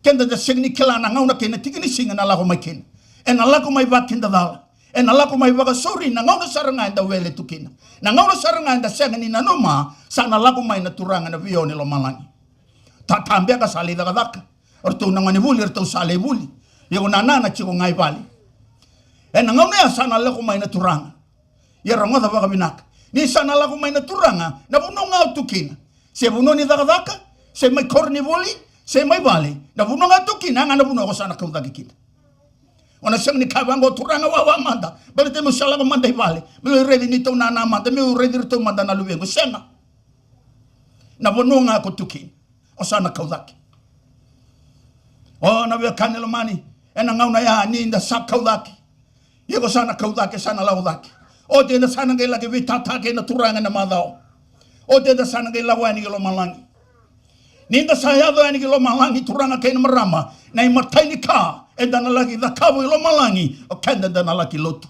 keda da sega ni kila na gauna kei na tiki ni siga na lako mai kina. Ena lako mai vakidacala, ena lako mai vakasauri na gauna sara ga eda wele tu kina. Na gauna sara ga eda sega ni nanuma, sa na lako mai na Turaga, na V O ni lomalagi. Tata beka sa lai cakacaka, o ratou na gonevuli, o ratou sa lai vuli. Ia ko nana na tiko ga i vale. Ena gauna ya sa na lako mai na Turaga. Ia rogoca vakavinaka, ni sa na lako mai na Turaga, na vanua ga o tu kina, se vanua ni cakacaka, se mai koronivuli, se mai vale, na vanua ga o tu kina, ya ga na vanua ko sa na kau cake kina. O na sega ni kaya vaqo: Turaga, wawa mada, baleta meu sa lako mada i vale, meu raici neitou nana mada, meu raici iratou mada na luvequ. Sega. Na vanua ga ko tu kina, o sa na kau cake. O, na veiwekani lomani, ena gauna ya ni da sa kau cake, iko sa na kau cake, sa na lako cake. Oti eda sa na qai laki veitata kei na Turaga ena macawa. Oti eda sa na qai lako yani ki lomalagi. Ni da sa yaco yani ki lomalagi, turaga kei na marama, na imatai ni ka eda na laki cakava i lomalagi, o keda eda na laki lotu.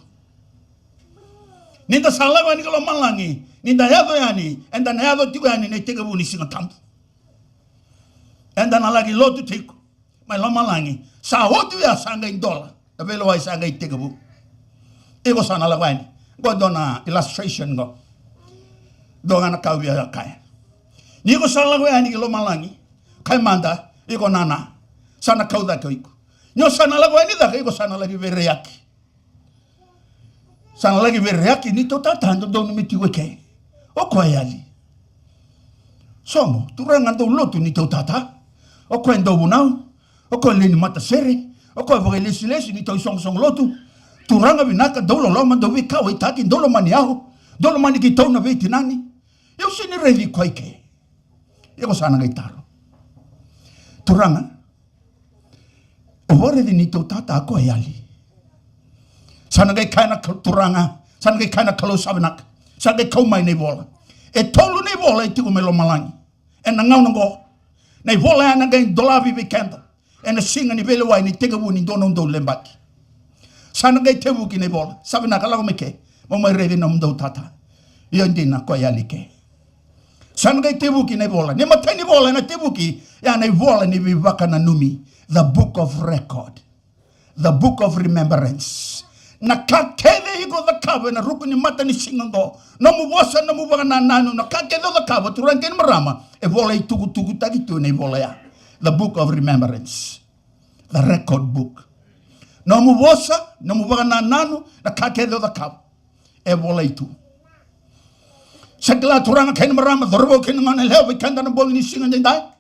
Ni da sa lako yani ki lomalagi, ni da yaco yani, eda na yaco tiko yani na itekivu ni Siga Tabu. Eda na laki lotu tiko mai lomalagi. Sa oti ya, sa qai dola, na veilewai sa qai tekivu. Iko sa na lako yani. Qo dua na illustration qo. Dua ga na ka au via kaya. Ni iko sa lako yani ki lomalagi, kaya mada, iko nana, sa na kau cake o iko. Ni o sa na lako yani cake, iko sa na laki veireyaki. Sa na laki veireyaki neitou tata dodonu me tiko eke. O koya e yali. Sogo, turaga dau lotu neitou tata. O koya e dau vunau. O koya e lewe ni matasere. O koya e vakailesilesi neitou isoqosoqo lotu. Turaga vinaka, dau loloma, dau veikauwaitaki, dau lomani au, dau lomani keitou na veitinani. Au sega ni raici koya eke. Iko sa na qai taro. Turaga, o vakaraici neitou tata, o koya e yali. Sa na qai kaya na Kal-, Turaga, sa na qai kaya na Kalou sa vinaka. Sa na qai kau mai na ivola. E tolu na ivola e tiko mai lomalagi ena gauna qo. Na ivola ya na qai dolavi vei keda ena siga ni veilewai ni tekivu ni dua na udolu na yabaki. Sa na qai tevuki na ivola. Sa vinaka, lako mai ke, mo mai raici nomudou tata. Io dina, o koya e yali ke. Sa na qai tevuki na ivola. Na imatai ni vola ena tevuki, ya na ivola ni veivakananumi. The book of record. The book of remembrance. Na ka kece iko cakava ena ruku ni matanisiga oqo, nomu vosa, nomu vakanananu, na ka kece o cakava, turaga kei na marama, e volai tukutukutaki tu ena ivola ya. The book of remembrance. The record book. Nomu vosa, nomu vakanananu, na ka kece o cakava, e volai tu. Sa kila turaga kei na marama, cauravou kei na gone yalewa, vei keda na bogi ni siga edaidai.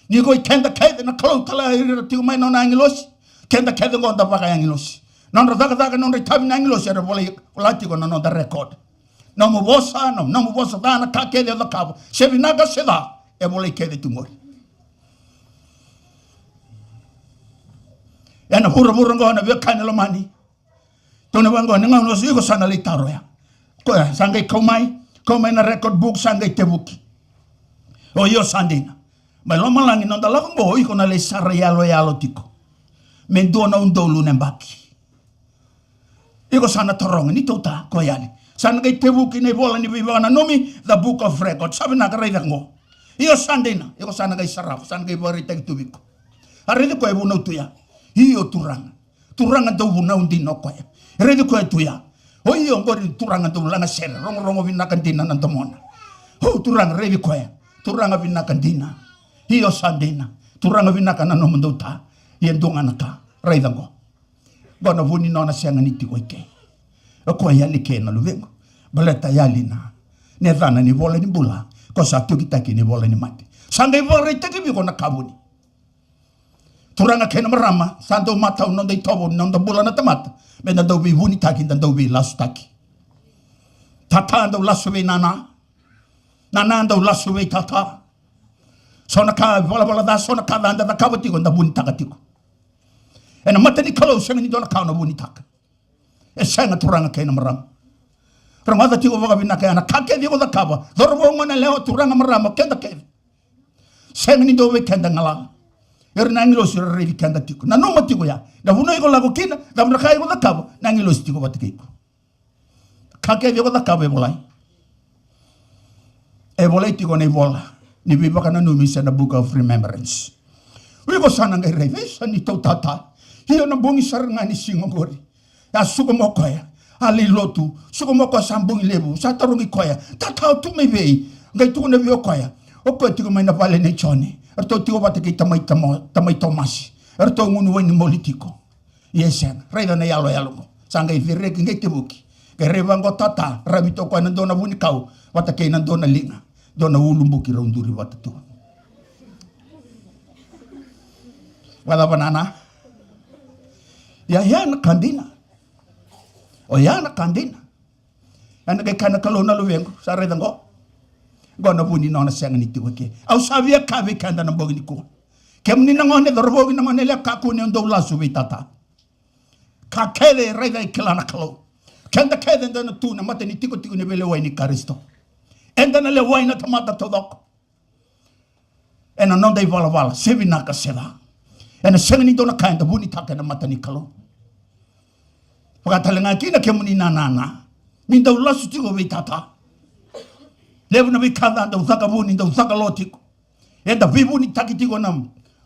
Ni ko i keda kece na Kalou tale ira tiko mai na nona agilosi. Keda kece qo da vakaagilosi. Nodra cakacaka, nodra itavi na agilosi era volai, vola tiko na noda record. Nomu vosa, na nomu vosa ca, na ka kece o cakava, se vinaka se ca, e volai kece tu qori. Ena vuravura qo na veiwekani lomani. Tukuna vaqo, ni gauna oso iko sa na lai taro ya. Koya sa qai kau mai, kau mai na record book, sa qai tevuki. O io, sa dina. Mai lomalagi noda lako qo, iko na lai sara yaloyalo tiko me dua na udolu na yabaki. Iko sa na taroga, ni tou ta, ko yali. Sa na qai tevuki na ivola ni veivakananumi, the book of record. Sa vinaka, raica qo. Io, sa dina, iko sa na qai sarava, sa na qai vakaraitaki tu vei iko. A raici koya e vunau tu ya. Io, turaga. Turaga dau vunau dina o koya. E raici koya tu ya. O io, qori turaga dau lagasere, rogorogo vinaka dina na domona. O turaga, raici koya. Turaga vinaka dina. Io, sa dina. Turaga vinaka na nomudou ta. Ia dua ga na ka. Raica qo. Qo na vu ni nona sega ni tiko i ke. O koya yali ke na luvequ. Baleta yali na, na yacana ni vola ni bula. Ko sa tukitaki ni vola ni mate. Sa qai vakaraitaki vei iko na ka vuni. Turaga kei na marama, sa dau matau noda itovo, noda bula na tamata. Me da dau veivunitaki, da dau veilasutaki. Tata dau lasu vei nana. Nana dau lasu vei tata. So na ka valavala ca, so na ka ca da cakava tiko, da vunitaka tiko. Ena mata ni Kalou sega ni dua na ka o na vunitaka. E sega, turaga kei na marama. Rogoca tiko vakavinaka ya na ka kece iko cakava. Cauravou, gone yalewa, turaga, marama, keda kece. Sega ni dua vei keda galala. Era na agilosi era raici keda tiko. Nanuma tiko ya. Na vanua iko lako kina, cava na ka iko cakava, na agilosi tiko vata kei iko. Ka kece iko cakava e volai. E volai tiko na ivola ni veivakananumi se na Book of Remembrance. O iko sa na qai raica, e sa ni tau tata. Io, na bogi sara ga ni siga oqori. A suka mai o koya. A lai lotu. Suka mai o koya, sa bogi levu. Sa tarogi koya, tata, o tu mai vei? Qai tukuna vei o koya, o koya tiko mai na vale nei Joni. Eratou tiko vata kei tamai Tomo-, tamai Tomasi. Eratou gunu wainimoli tiko. Ia e sega. Raica na iyaloyalo qo. Sa qai cereki, qai tevuki. Qai raica vaqo tata, ravi tu o koya na dua na vunikau vata kei na dua na liga. Dua na ulubuki rau duri vata tu. Vakacava nana? Ia, ia na ka dina. O ya na ka dina. Ena qai kaya na Kalou, na luvequ, sa raica qo. Qo na vu ni nona sega ni tiko i ke. Au sa via kaya vei keda na bogi nikua. Kemuni na gone, cauravou, na gone yalewa, kakua ni o dau lasu vei tata. Ka kece e raica, e kila na Kalou. Keda kece eda na tu na mata ni tikotiko ni veilewai ni Karisito. Eda na lewai na tamata taucoko. Ena noda ivalavala, se vinaka se ca. Ena sega ni dua na ka eda vunitaka ena mata ni Kalou. Vakatalega kina kemuni na nana, ni dau lasu tiko vei tata. Levu na veika ca dau caka vuni, dau caka lo tiko. Eda veivunitaki tiko na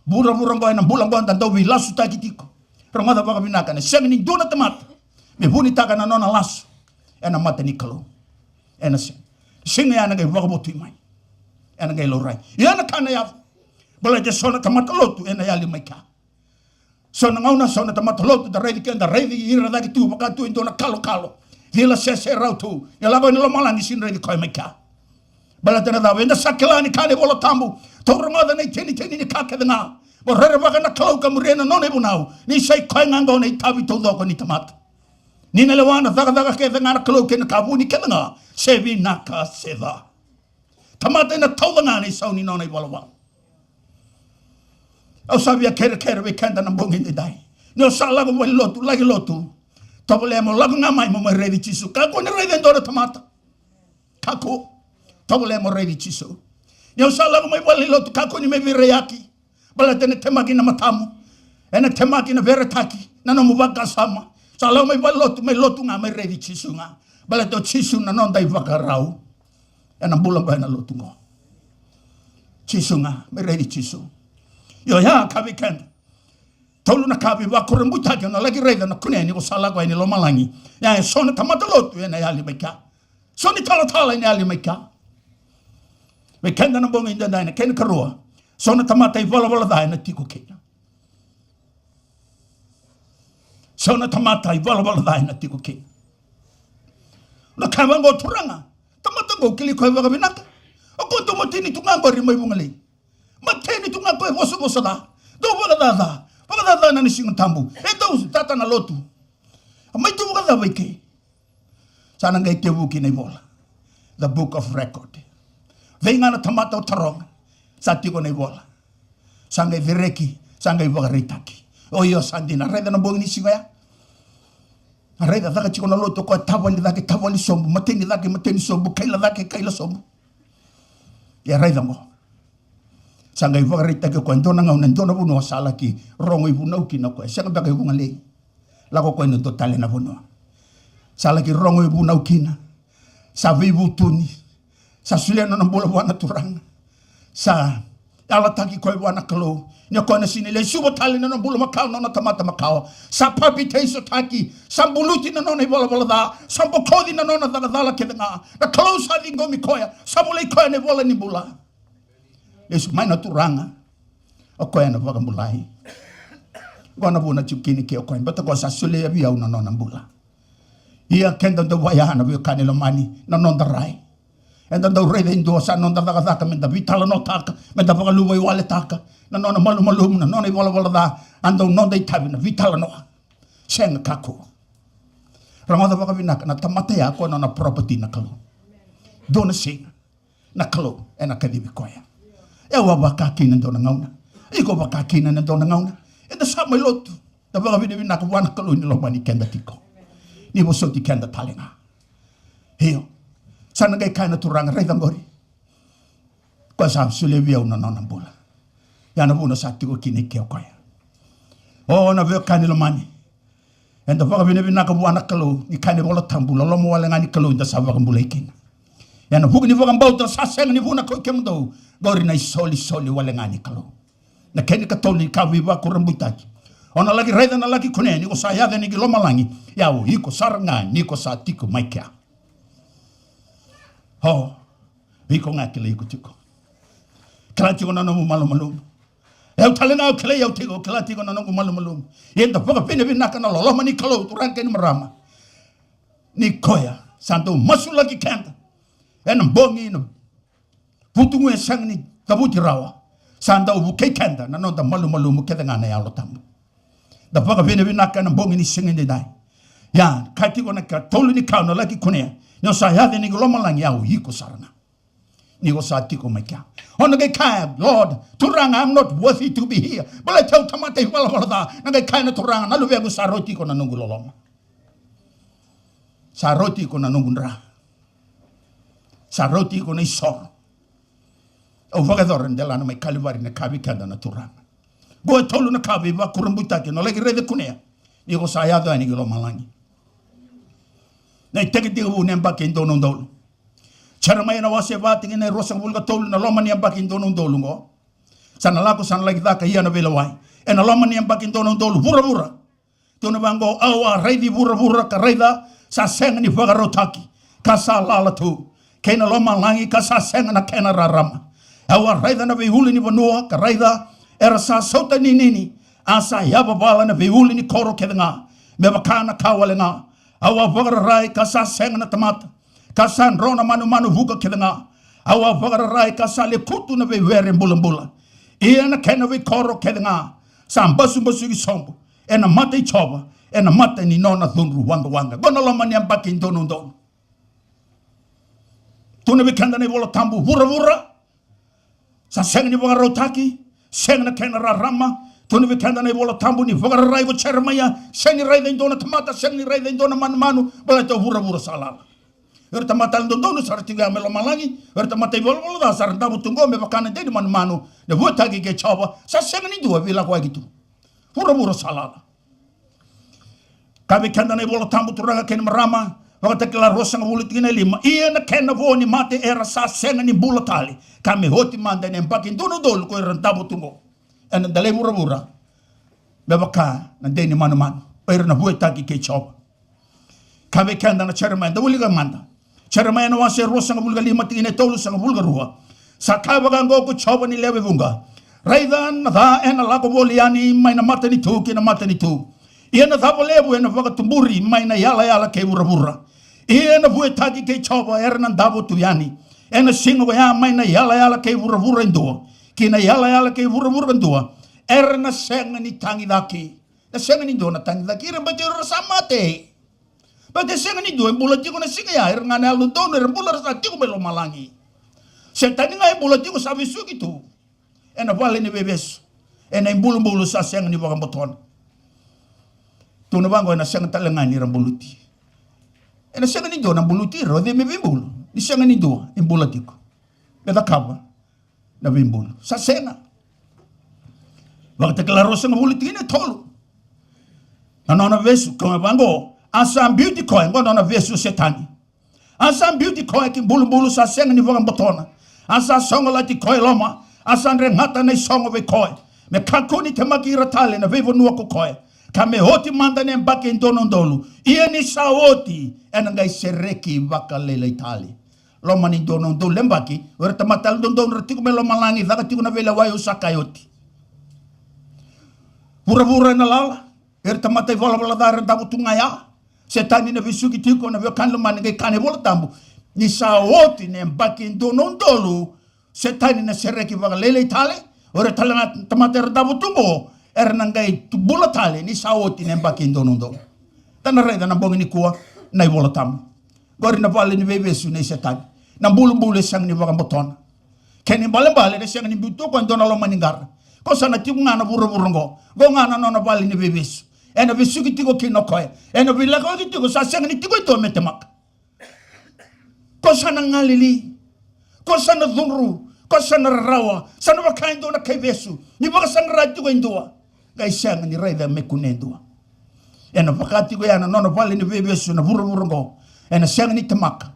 vuravura qo, ena bula qo, da dau veilasutaki tiko. Rogoca vakavinaka, ena sega ni dua na tamata me vunitaka na nona lasu ena mata ni Kalou. Ena sega. Siga ya ena qai vakavotui mai. Ena qai laurai. Ia na ka na yaco. Baleta e so na tamata lotu ena yali mai kea. So na gauna, so na tamata lotu, da raici keda, raici ira cake tu, vaka tu e dua na kalokalo. Cila seserau tu. Ia lako ena lomalagi, sega ni raici koya mai kea. Baleta na cava? Eda sa kila ni kaya na iVola Tabu, tou rogoca na iteniteni ni ka kece ga. Mo rerevaka na Kalou ka muria na nona ivunau. Ni sa i koya ga qo na itavi taucoko ni tamata. Ni na lewa na cakacaka kece ga na Kalou kei na ka vuni kece ga. Se vinaka se ca. Tamata ena tauca ga na isau ni nona ivalavala. Au sa via kerekere vei keda na bogi edaidai. Ni o sa lako mai lotu, laki lotu, tovolea mo lako ga mai mo mai raici Jisu. Kakua ni raici e dua na tamata. Kakua. Tovolea mo raici Jisu. Ni o sa lako mai vale ni lotu, kakua ni mai veiraiyaki. Baleta ena temaki na matamu. Ena temaki na veretaki na nomu vakasama. Sa lako mai vale lotu, mai lotu ga, mai raici Jisu ga. Baleta o Jisu na noda ivakarau. Ena bula qo, ena lotu qo. Jisu ga, me raici Jisu. Io, ya ka vei keda. Tolu na ka veivakurabuitaki o na laki raica na kunea ni ko sa lako yani lomalagi. Ya e so na tamata lotu ena yali mai kea. So ni talatala ena yali mai kea. Vei keda na bogi edaidai, na kena ikarua. So na tamata ivalavala ca ena tiko kina. So na tamata ivalavala ca ena tiko kina. Na ka vaqo, turaga, tamata Qo kilai koya vakavinaka. O koya dau mateni tu ga qori mai Vugalei. Mateni tu ga koya e vosavosa ca. Dau vakacaca. Vakacacana na Siga Tabu. E dau tata na lotu. A mai tu vakacava i ke? Sa na qai tevuki na ivola. The book of record. Vei ga na tamata o taroga. Sa tiko na ivola. Sa qai cereki, sa qai vakaraitaki. O io sa dina, raica na bogi ni siga ya. A raica caka tiko na lotu o koya tavali cake, tavali sobu, mateni cake, mateni sobu, kaila cake, kaila sobu. Ia raica qo. Sa qai vakaraitaki o koya, dua na gauna, dua na vanua sa laki rogo ivunau kina o koya. Sega beka i Vugalei. Lako o koya ina dua tale na vanua. Sa laki rogo ivunau kina. Sa veivutuni. Sa solia na nona bula vua na Turaga. Sa yalataki koya vua na Kalou. Ni o koya na sega ni lai suva tale na nona bula makawa, na nona tamata makawa. Sa papitaisotaki. Sa buluti na nona ivalavala ca. Sa bokoci na nona caka cala kece ga. Na Kalou sa ciqomi koya. Sa volai koya na ivola ni bula. Lesu mai na Turaga. O koya na vakabulai. Qo na vuna tiko kina i ke o koya. Baleta o koya sa solia vei au na nona bula. Ia keda dau vaya na veiwekani lomani, na noda rai. Eda dau raica e dua sa noda cakacaka meda veitalanoataka, meda vakaluvaiwaletaka na nona malumalumu, na nona ivalavala ca. A dau noda itavi na veitalanoa. Sega, kakua. Rogoca vakavinaka, na tamata ya o koya na nona property na Kalou. Dua na siga na Kalou ena kacivi koya. E au a vaka kina e dua na gauna. Iko vaka kina ena dua na gauna. Eda sa mai lotu. Da vakavinavinaka vua na Kalou ni lomani keda tiko, ni vosoti keda tale ga. Io. Sa na qai kaya na Turaga, raica qori. Koya sa solia vei au na nona bula. Ia na vuna sa tiko kina i ke o koya. O na veiwekani lomani. Eda vakavinavinaka vua na Kalou, ni kaya na iVola Tabu, loloma wale ga ni Kalou eda sa vakabulai kina. Ia na vuku ni vakabauta sa sega ni vuna ko i kemudou, qori na isolisoli wale ga ni Kalou. Na kena ikatolu ni ka veivakurabuitaki. O na laki raica, na laki kunea, ni ko sa yaco yani ki lomalagi, ia o iko sara ga ni ko sa tiko mai kea. O, iko ga kilai iko tiko. Kila tiko na nomu malumalumu. E au tale ga o kilai au tiko, kila tiko na noqu malumalumu. Ia eda vakavinavinaka na loloma ni Kalou, turaga kei na marama. Ni koya sa dau masulaki keda ena bogi, na vutugu e sega ni cavuti rawa. Sa dau vukei keda na noda malumalumu kece ga na Yalo Tabu. Da vakavinavinaka ena bogi ni siga edaidai. Ia, ka tiko na ikatolu ni ka o na laki kunea, ni o sa yaco yani ki lomalagi, ia o iko sara ga. Ni ko sa tiko mai kea. O na qai kaya, Lord, Turaga, I'm not worthy to be here. Baleta au tamata ivalavala ca. Na qai kaya na Turaga, na luvequ, sa rauti iko na noqu loloma. Sa rauti iko na noqu dra. Sa rauti iko na isoro. Au vakayacora e delana mai Kalivari na ka vei keda na Turaga. Qo e tolu na ka veivakurabuitaki o na laki raica kunea, ni ko sa yaco yani ki lomalagi. Na itekitekivu ni yabaki e dua na udolu. Jeremaia na wase va, tikina e ruasagavulu ka tolu, na loma ni yabaki e dua na udolu qo. Sa na lako, sa na laki caka ia na veilewai. Ena loma ni yabaki e dua na udolu, vuravura. Tukuna vaqo, au a raici vuravura ka raica, sa sega ni vakarautaki, ka sa lala tu. Kei na lomalagi ka sa sega na kena rarama. Au a raica na veiulunivanua ka raica, era sa sautaninini, a sa yavavala na veiulu ni koro kece ga. Me vaka na ka wale ga, au a vakararai ka sa sega na tamata, ka sa dro na manumanu vuka kece ga. Au a vakararai ka sa lekutu na veiwere bulabula. Ia na kena veikoro kece ga sa basubasuki sobu ena mata i Jiova, ena mata ni nona cudru waqawaqa. Qo na loma ni yabaki donu donu. Tukuna vei keda na iVola Tabu, vuravura sa sega ni vakarautaki, sega na kena rarama. Tukuna vei keda na iVola Tabu ni vakararai ko Jeremaia, sega ni raica e dua na tamata, sega ni raica e dua na manumanu, baleta o vuravura sa lala. O ira tamata yalododonu sa ra tiko ya me lomalagi, o ira tamata ivalavala ca sa ra davo tu qo me vaka na dei ni manumanu, na vuetaki kei Jiova, sa sega ni dua e veilakoyaki tu. Vuravura sa lala. Kaya vei keda na iVola Tabu, turaga kei na marama, Vakatakila ruasagavulu tikina e lima, ia na kena vo ni mate era sa sega ni bula tale, ka me oti mada ena yabaki dua na udolu ko ira na davo tu qo ena delai vuravura, me vaka na dei ni manumanu, o ira na vuetaki kei Jiova. Kaya vei keda na Jeremaia, da wilika mada. Jeremaia na wase ruasagavulu ka lima, tikina e tolusagavulu ka rua. Sa kaya vaka oqo ko Jiova ni lewe vuqa: Raica, na ca ena lako voli yani mai na matanitu ki na matanitu. Ia na cava levu ena vakatuburi mai na yalayala kei vuravura. Ia na vuetaki kei Jiova era na davo tu yani. Ena siga ko ya mai na yalayala kei vuravura e dua ki na yalayala kei vuravura ka dua, era na sega ni tagi cake. Na sega ni dua na tagi cake ira, baleta ira sa mate. Baleta e sega ni dua e bula tiko na siga ya, ira ga na yalododonu era bula, era sa tiko mai lomalagi. Setani ga e bula tiko, sa vesuki tu ena vale ni veivesu, ena ibulubulu sa sega ni vakabotona. Tukuna vaqo, ena sega tale ga ni ra buluti. Ena sega ni dua na buluti ira, o cei me veibulu? Ni sega ni dua e bula tiko me cakava na veibulu. Sa sega. Vakatakila ruasagavulu tikina e tolu. Na nona vesu, tukuna vaqo, a sa biuti koya, qo na nona vesu o Setani. A sa biuti koya ki bulubulu sa sega ni vakabotona. A sa sogolati koya e loma, a sa dregata na isogo vei koya, me kakua ni temaki ira tale na veivanua ko koya, ka me oti mada na yabaki e dua na udolu. Ia ni sa oti, ena qai sereki vakalailai tale. Loma ni dua na udolu na yabaki, o ira tamata yalododonu era tiko mai lomalagi, caka tiko na veilewai, au sa kaya oti. Vuravura ena lala, era tamata ivalavala ca era davo tu ga ya. Setani na vesuki tiko, na veiwekani lomani, qai kaya na iVola Tabu, ni sa oti na yabaki e dua na udolu, Setani na sereki vakalailai tale. O ira tale ga tamata era davo tu qo, era na qai tu bula tale ni sa oti na yabaki e dua na udolu. Da na raica na bogi nikua na iVola Tabu. Qori na vale ni veivesu nei Setani. Na bulubulu e sega ni vakabotona. Kena ibalebale, na sega ni biu tu o koya e dua na loma ni qara. Ko sa na tiko ga na vuravura qo. Qo ga na nona vale ni veivesu. Ena vesuki tiko kina o koya. Ena veilakoyaki tiko, sa sega ni tiko e dua me temaka. Ko sa na galili. Ko sa na cudru. Ko sa na rarawa. Sa na vaka e dua na kaivesu. Ni vakasaqara tiko e dua, qai sega ni raica me kunea e dua. Ena vaka tiko ya na nona vale ni veivesu na vuravura qo. Ena sega ni temaka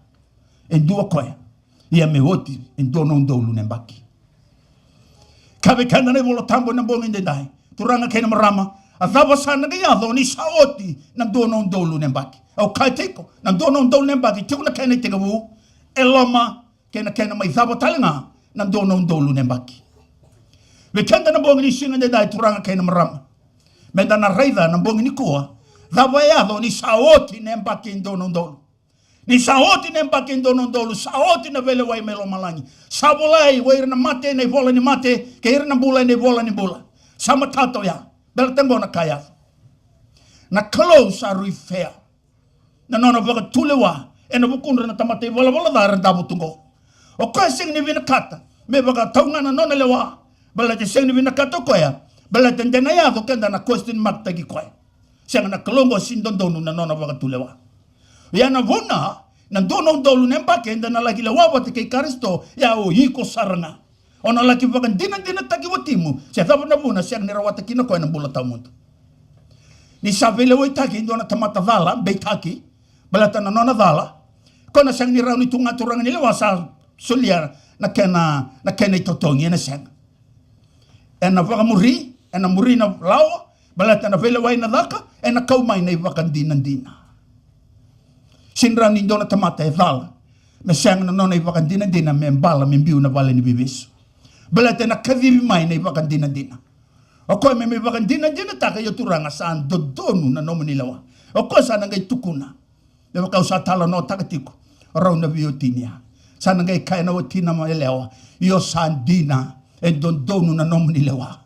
e dua o koya. Ia me oti e dua na udolu na yabaki. Kaya vei keda na iVola Tabu ena bogi edaidai, turaga kei na marama, a cava sa na qai yaco ni sa oti na dua na udolu na yabaki? Au kaya tiko, na dua na udolu na yabaki tiko na kena itekivu e loma, kei na kena mai cava tale ga na dua na udolu na yabaki. Vei keda na bogi ni siga edaidai, turaga kei na marama, meda na raica na bogi nikua, cava e yaco ni sa oti na yabaki e dua na udolu. Ni sa oti na yabaki e dua na udolu, sa oti na veilewai mai lomalagi. Sa volai o ira na mate ena ivola ni mate, kei ira na bula ena ivola ni bula. Sa matata oya. Baleta qo na ka e yaco. Na Kalou sa rui fea na nona vakatulewa ena vukudra na tamata ivalavala ca era davo tu qo. O koya sega ni vinakata me vakatau ga na nona lewa. Baleta sega ni vinakata o koya. Baleta de na yaco keda na question mark taki koya. Sega, na Kalou qo sega ni dodonu na nona vakatulewa. Ia na vuna, na dua na udolu na yabaki eda na laki lewa vata kei Karisito, ia o iko sara ga. O na laki vakadinadinataki watimu, se cava na vuna sega ni rawata kina o koya na bula tawamudu. Ni sa veilewaitaki e dua na tamata cala, beitaki, baleta na nona cala, o koya na sega ni rawa ni tu ga, turaga ni lewa, sa solia na kena, na kena itotogi, ena sega. Ena vakamuri, ena muri na lawa, baleta na veilewai na caka, ena kau mai na ivakadinadina. Sega ni rawa ni dua na tamata e cala me sega na nona ivakadinadina me bala me biu na vale ni veivesu. Baleta ena kacivi mai na ivakadinadina. O koya me, me vakadinadinataka, io turaga, sa dodonu na nomuni lewa. O koya sa na qai tukuna. Me vaka au sa talanoataka tiko, rau na veiwatini ya. Sa na qai kaya na watina mai yalewa, io sa dina, e dodonu na nomuni lewa.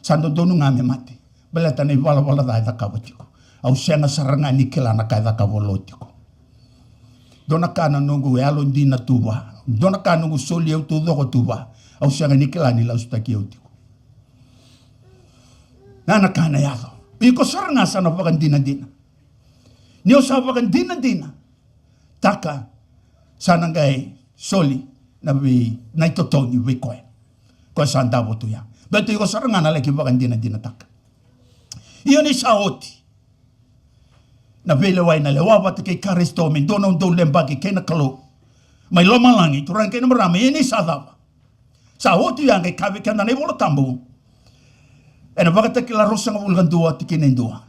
Sa dodonu ga me mate. Baleta na ivalavala ca e cakava tiko. Au sega sara ga ni kila na ka e cakava o Lo tiko. Dua na ka na noqu yalodina tu va. Dua na ka noqu soli au taucoko tu va. Au sega ni kila ni lasutaki au tiko. Na, na ka na yaco. Iko sara ga sa na vakadinadina. Ni o sa vakadinadinataka, sa na qai soli na vei, na itotogi vei koya. Koya sa davo tu ya. Baleta iko sara ga na laki vakadinadinataka. Io ni sa oti na veilewai, na lewa vata kei Karisito me dua na udolu na yabaki kei na Kalou mai lomalagi, turaga kei na marama, ia ni sa cava? Sa oti ya, qai kaya vei keda na iVola Tabu ena Vakatakila ruasagavulu ka dua, tikina e dua.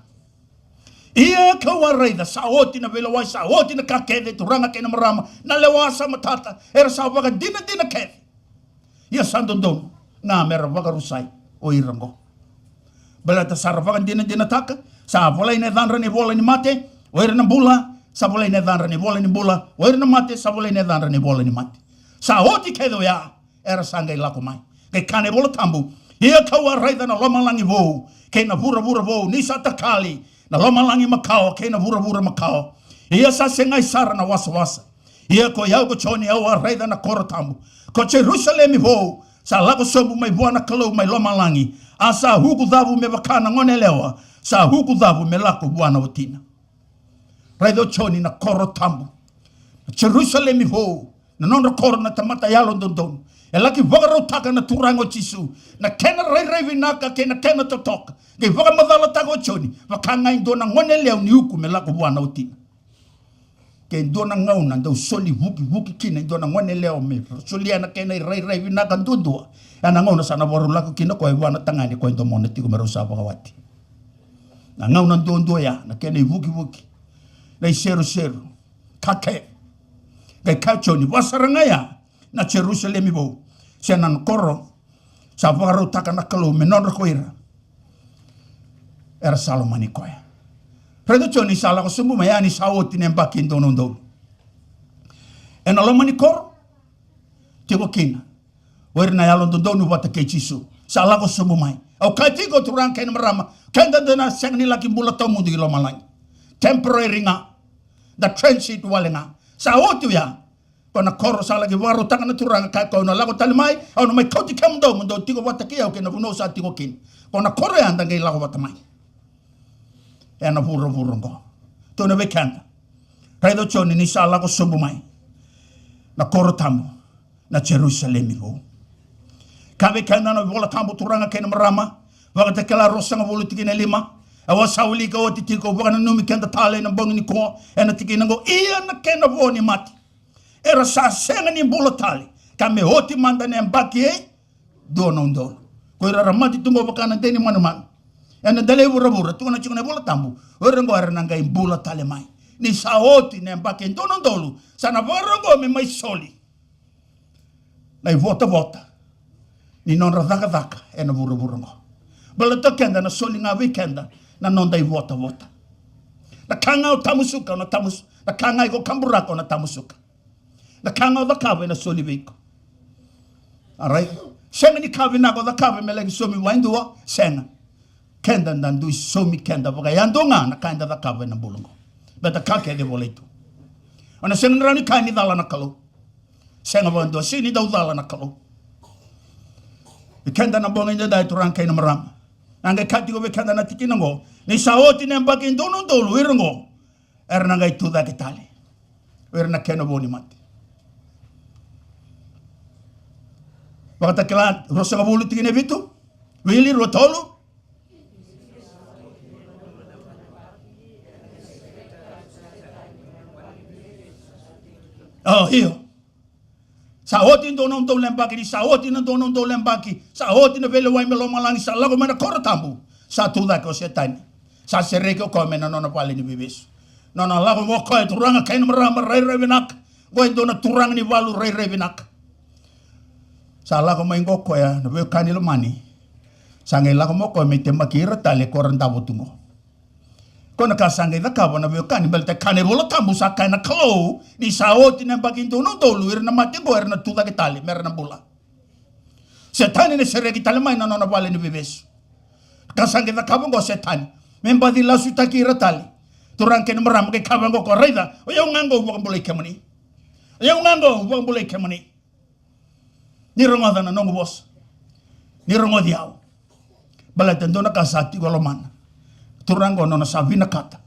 Ia kau a raica, sa oti na veilewai, sa oti na ka kece, turaga kei na marama, na lewa sa matata, era sa vakadinadina kece. Ia sa dodonu ga me ra vakarusai o ira oqo. Baleta sa ra vakadinadinataka, sa volai na yacadra ena ivola ni mate, o ira na bula, sa volai na yacadra na ivola ni bula, o ira na mate sa volai na yacadra na ivola ni mate. Sa oti kece oya, era sa qai lako mai. Qai kaya na iVola Tabu, ia ka'u a raica na lomalagi vou kei na vuravura vou, ni sa takali na lomalagi makawa kei na vuravura makawa. Ia sa segai sara na wasawasa. Ia ko i au ko Joni au a raica na koro tabu, ko Jerusalemi vou, sa lako sobu mai vua na Kalou mai lomalagi, a sa ukucavu me vaka na goneyalewa sa ukucavu me lako vua na watina. Raica o Joni na koro tabu, na Jerusalemi vou, na nodra koro na tamata yalododonu. E laki vakarautaka na Turaga o Jisu na kena rairai vinaka kei na kena totoka. Qai vakamacalataka o Joni, vaka ga e dua na goneyalewa ni uku me lako vua na watina. Ke dua na gauna dau soli vukivuki kina e dua na goneyalewa me solia na kena irairai vinaka duadua, ya na gauna sa na vakarau lako kina o koya vua na tagane ko e domona tiko me rau sa vakawati. Na gauna duadua ya na kena ivukivuki, na iseroseru, ka kece. Qai kaya o Joni, vua sara ga ya na Jerusalemi vou, se na koro sa vakarautaka na Kalou me nodra ko ira era sa lomani koya. Raica o Joni sa lako sobu mai, ya ni sa oti na yabaki e dua na udolu. Ena loma ni koro tiko kina o ira na yalododonu vata kei Jisu, sa lako sobu mai. Au kaya tiko, turaga kei na marama, keda da na sega ni laki bula tawamudu i lomalagi. Temporary ga, da transit wale ga. Sa oti oya. Ko na koro sa laki vakarautaka na Turaga, kaya ko au na lako tale mai, au na mai kauti kemudou mo dou tiko vata kei au kei na vanua au sa tiko kina. Ko na koro ya da qai lako vata mai ena vuravura oqo. Tukuna vei keda, raica o Joni ni sa lako sobu mai na koro tabu, na Jerusalemi vou. Kaya vei keda na iVola Tabu, turaga kei na marama, Vakatakila ruasagavulu tikina e lima. Au a sa wilika oti tiko, vakananumi keda tale ena bogi nikua ena tikina oqo, ia na kena vo ni mate era sa sega ni bula tale, ka me oti mada na yabaki e dua na udolu. Ko ira era mate tu oqo vaka na dei ni manumanu ena dela i vuravura, tukuna tiko na iVola Tabu, o ira oqo era na qai bula tale mai ni sa oti na yabaki e dua na udolu. Sa na vakarau oqo me mai soli na ivotavota ni nodra cakacaka ena vuravura oqo. Baleta o keda na soli ga vei keda na noda ivotavota. Na ka ga o tamusuka, o na tamusu-, na ka ga iko kaburaka, o na tamusuka. Na ka ga o cakava ena soli vei iko. Alright? Sega ni ka vinaka o cakava me laki saumi vua e dua, sega. Keda da dui saumi keda vakayadua ga na ka eda cakava ena bula oqo. Baleta ka kece e volai tu. O na sega ni rawa ni kaya ni cala na Kalou. Sega vakadua, sega ni dau cala na Kalou. I keda na bogi edaidai, turaga kei na marama, na qai kaya tiko vei keda na tikina oqo, ni sa oti na yabaki e dua na udolu, o ira oqo era na qai tu cake tale. O ira na kena vo ni mate. Vakatakila ruasagavulu tikina e vitu, wili rua tolu. O, io. Sa oti e dua na udolu na yabaki, ni sa oti na dua na udolu na yabaki, sa oti na veilewai mai lomalagi, sa lako mai na koro tabu, sa tu cake o Setani. Sa sereki o koya mai na nona vale ni veivesu. Nona lako mai o koya, turaga kei na marama, rairai vinaka. Oqo e dua na turaga ni valu rairai vinaka. Sa lako mai oqo o koya, na veiwekani lomani. Sa qai lako mai o koya me temaki ira tale ko era davo tu oqo. Ko na ka sa qai cakava na veiwekani, baleta e kaya na iVola Tabu, sa kaya na Kalou ni sa oti na yabaki dua na udolu, ira na mate oqo era na tu cake tale me ra na bula. Setani na sereki tale mai na nona vale ni veivesu. Ka sa qai cakava oqo o Setani me baci lasutaki ira tale. Turaga kei na marama, qai kaya vaqo o koya, raica, o yau ga oqo au vakabulai kemuni. O yau ga oqo au vakabulai kemuni. Ni rogoca na noqu vosa. Ni rogoci au. Baleta e dua na ka sa tiko e lomana. Turaga oqo nona sa vinakata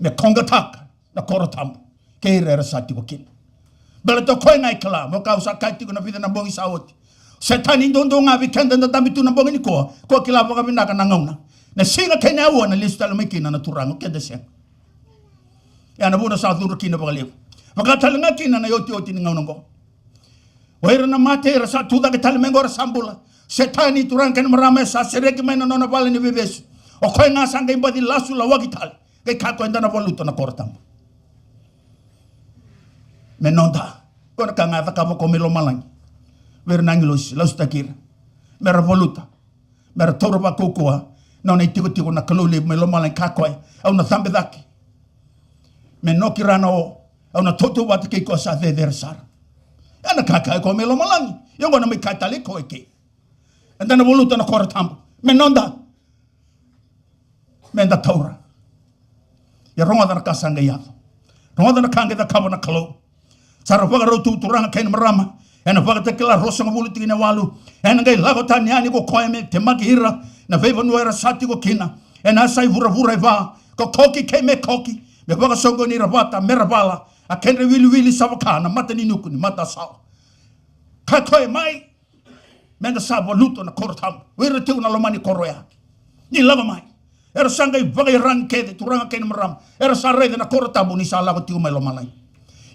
me koqataka na koro tabu kei ira era sa tiko kina. Baleta o koya ga e kila, vaka au sa kaya tiko na vica na bogi sa oti. Setani duadua ga vei keda da dabe tu na bogi nikua, ko kila vakavinaka na gauna, na siga kei na aua na lesu tale mai kina na Turaga, o keda sega. Ia na vuna sa cudru kina vakalevu. Vaka tale ga kina na iotioti ni gauna oqo. O ira na mate era sa tu cake tale mai oqo, era sa bula. Setani, turaga kei na marama, e sa sereki mai na nona vale ni veivesu. O koya ga sa qai baci lasu lawaki tale. Qai kaya o koya, eda na valuta na koro tabu. Me noda. Ko na ka ga e cakava o koya mai lomalagi vei ira na agilosi, lasutaki ira me ra valuta, me ra taura vakaukauwa na nona itikotiko na Kalou levu mai lomalagi, kaya o koya, au na cabe cake. Me noki ra na o, au na tautauvata kei koya sa cecere sara. Ena kaya o koya mai lomalagi. Ia oqo na mai kaya tale o koya e ke. Eda na valuta na koro tabu me noda. Meda taura. Ia rogoca na ka sa qai yaco. Rogoca na ka qai cakava na Kalou. Sa ra vakarau tu turaga kei na marama. Ena Vakatakila ruasagavulu tikina e walu. Ena qai lako tani yani ko koya me temaki ira na veivanua era sa tiko kina ena yasa i vuravura e va, ko Koki kei Mekoki, me vakasoqoni ira vata me ra vala, a kedra iwiliwili sa vaka na mata ni nuku ni matasawa. Ka koya mai, meda sa valuta na koro tabu. O ira tiko na loma ni koro ya, ni lako mai, era sa qai vakaiyaragi kece, turaga kei na marama. Era sa raica na koro tabu ni sa lako tiko mai lomalagi.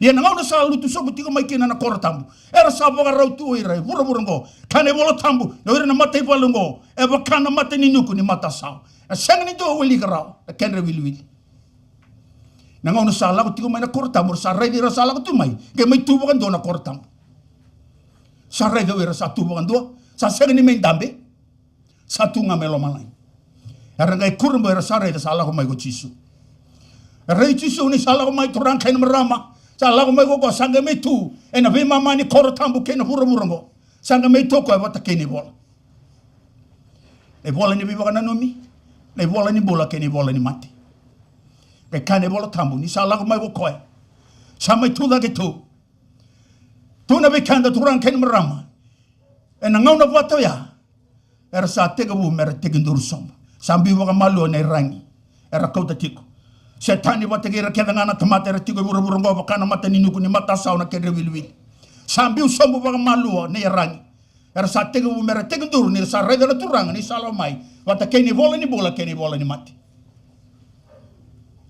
Ia na gauna sa lutu sobu tiko mai kina na koro tabu, era sa vakarau tu o ira e vuravura oqo. Kaya na iVola Tabu, o ira na mataivalu oqo e vaka na mata ni nuku ni matasawa. E sega ni dua wilika rawa na kedra iwiliwili. Na gauna sa lako tiko mai na koro tabu, ra sa raici ira sa lako tu mai, qai mai tu vakadua na koro tabu. Sa raici o ira sa tu vakadua, sa sega ni mai dabe, sa tu ga mai lomalagi. Era qai kurabui, era sa raica sa lako mai ko Jisu. Era raici Jisu ni sa lako mai, turaga kei na marama, sa lako mai ko koya, sa qai mai tu ena veimama ni koro tabu kei na vuravura oqo. Sa qai mai tu o koya vata kei na ivola. Na ivola ni veivakananumi, na ivola ni bula kei na ivola ni mate. Qai kaya na iVola Tabu ni sa lako mai ko koya, sa mai tu cake tu. Tukuna vei keda, turaga kei na marama, ena gauna vata oya, era sa tekivu me ra tekiduru sobu. Sa biu vakamalua na iyaragi era kauta tiko. Setani vata kei ira kece ga na tamata era tiko e vuravura oqo, vaka na mata ni nuku ni matasawa na kedra iwiliwili. Sa biu sobu vakamalua na iyaragi. Era sa tekivu me ra tekiduru, ni ra sa raica na Turaga ni sa lako mai vata kei na ivola ni bula kei na ivola ni mate.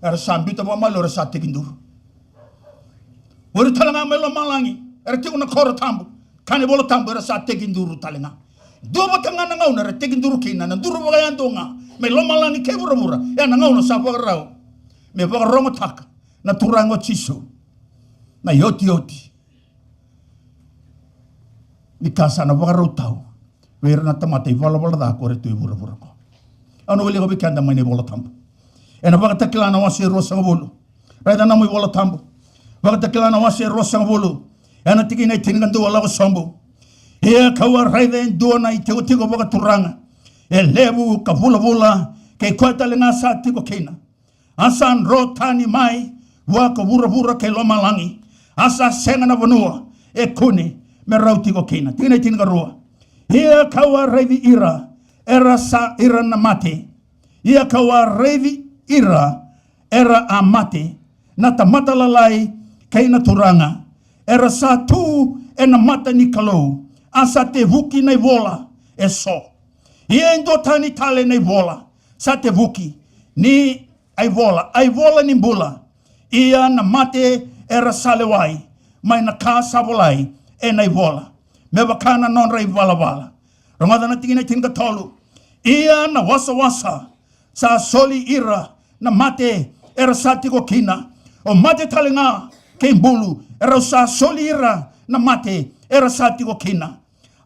Era sa biuta vakamalua, era sa tekiduru. O ira tale ga mai lomalagi era tiko na koro tabu, kaya na iVola Tabu, era sa tekiduru tale ga. Dua vata ga na gauna era tekiduru kina, na duru vakayadua ga mai lomalagi kei vuravura, ya na gauna sa vakarau me vakarogotaka na Turaga o Jisu na iotioti ni ka sa na vakarau tau vei ira na tamata ivalavala ca ko ira tu e vuravura oqo. Au na wilika vei keda mai na iVola Tabu ena Vakatakila na wase e ruasagavulu. Raica na nomu iVola Tabu. Vakatakila na wase e ruasagavulu, ena tikina e tinikadua lako sobu. Ia kau a raica e dua na itikotiko vakaturaga e levu ka vulavula, kei koya tale ga sa tiko kina. A sa dro tani mai vua ko vuravura kei lomalagi, a sa sega na vanua e kune me rau tiko kina. Tikina e tinikarua. Ia kau a raici ira era sa ira na mate. Ia kau a raici ira era a mate, na tamata lalai kei na turaga, era sa tu ena mata ni Kalou, a sa tevuki na ivola e so. Ia e dua tani tale na ivola sa tevuki, ni a ivola, a ivola ni bula. Ia na mate era sa lewai mai na ka sa volai ena ivola, me vaka na nodra ivalavala. Rogoca na tikina e tinikatolu. Ia na wasawasa sa soli ira na mate era sa tiko kina, o mate tale ga kei bulu, erau sa soli ira na mate era sa tiko kina.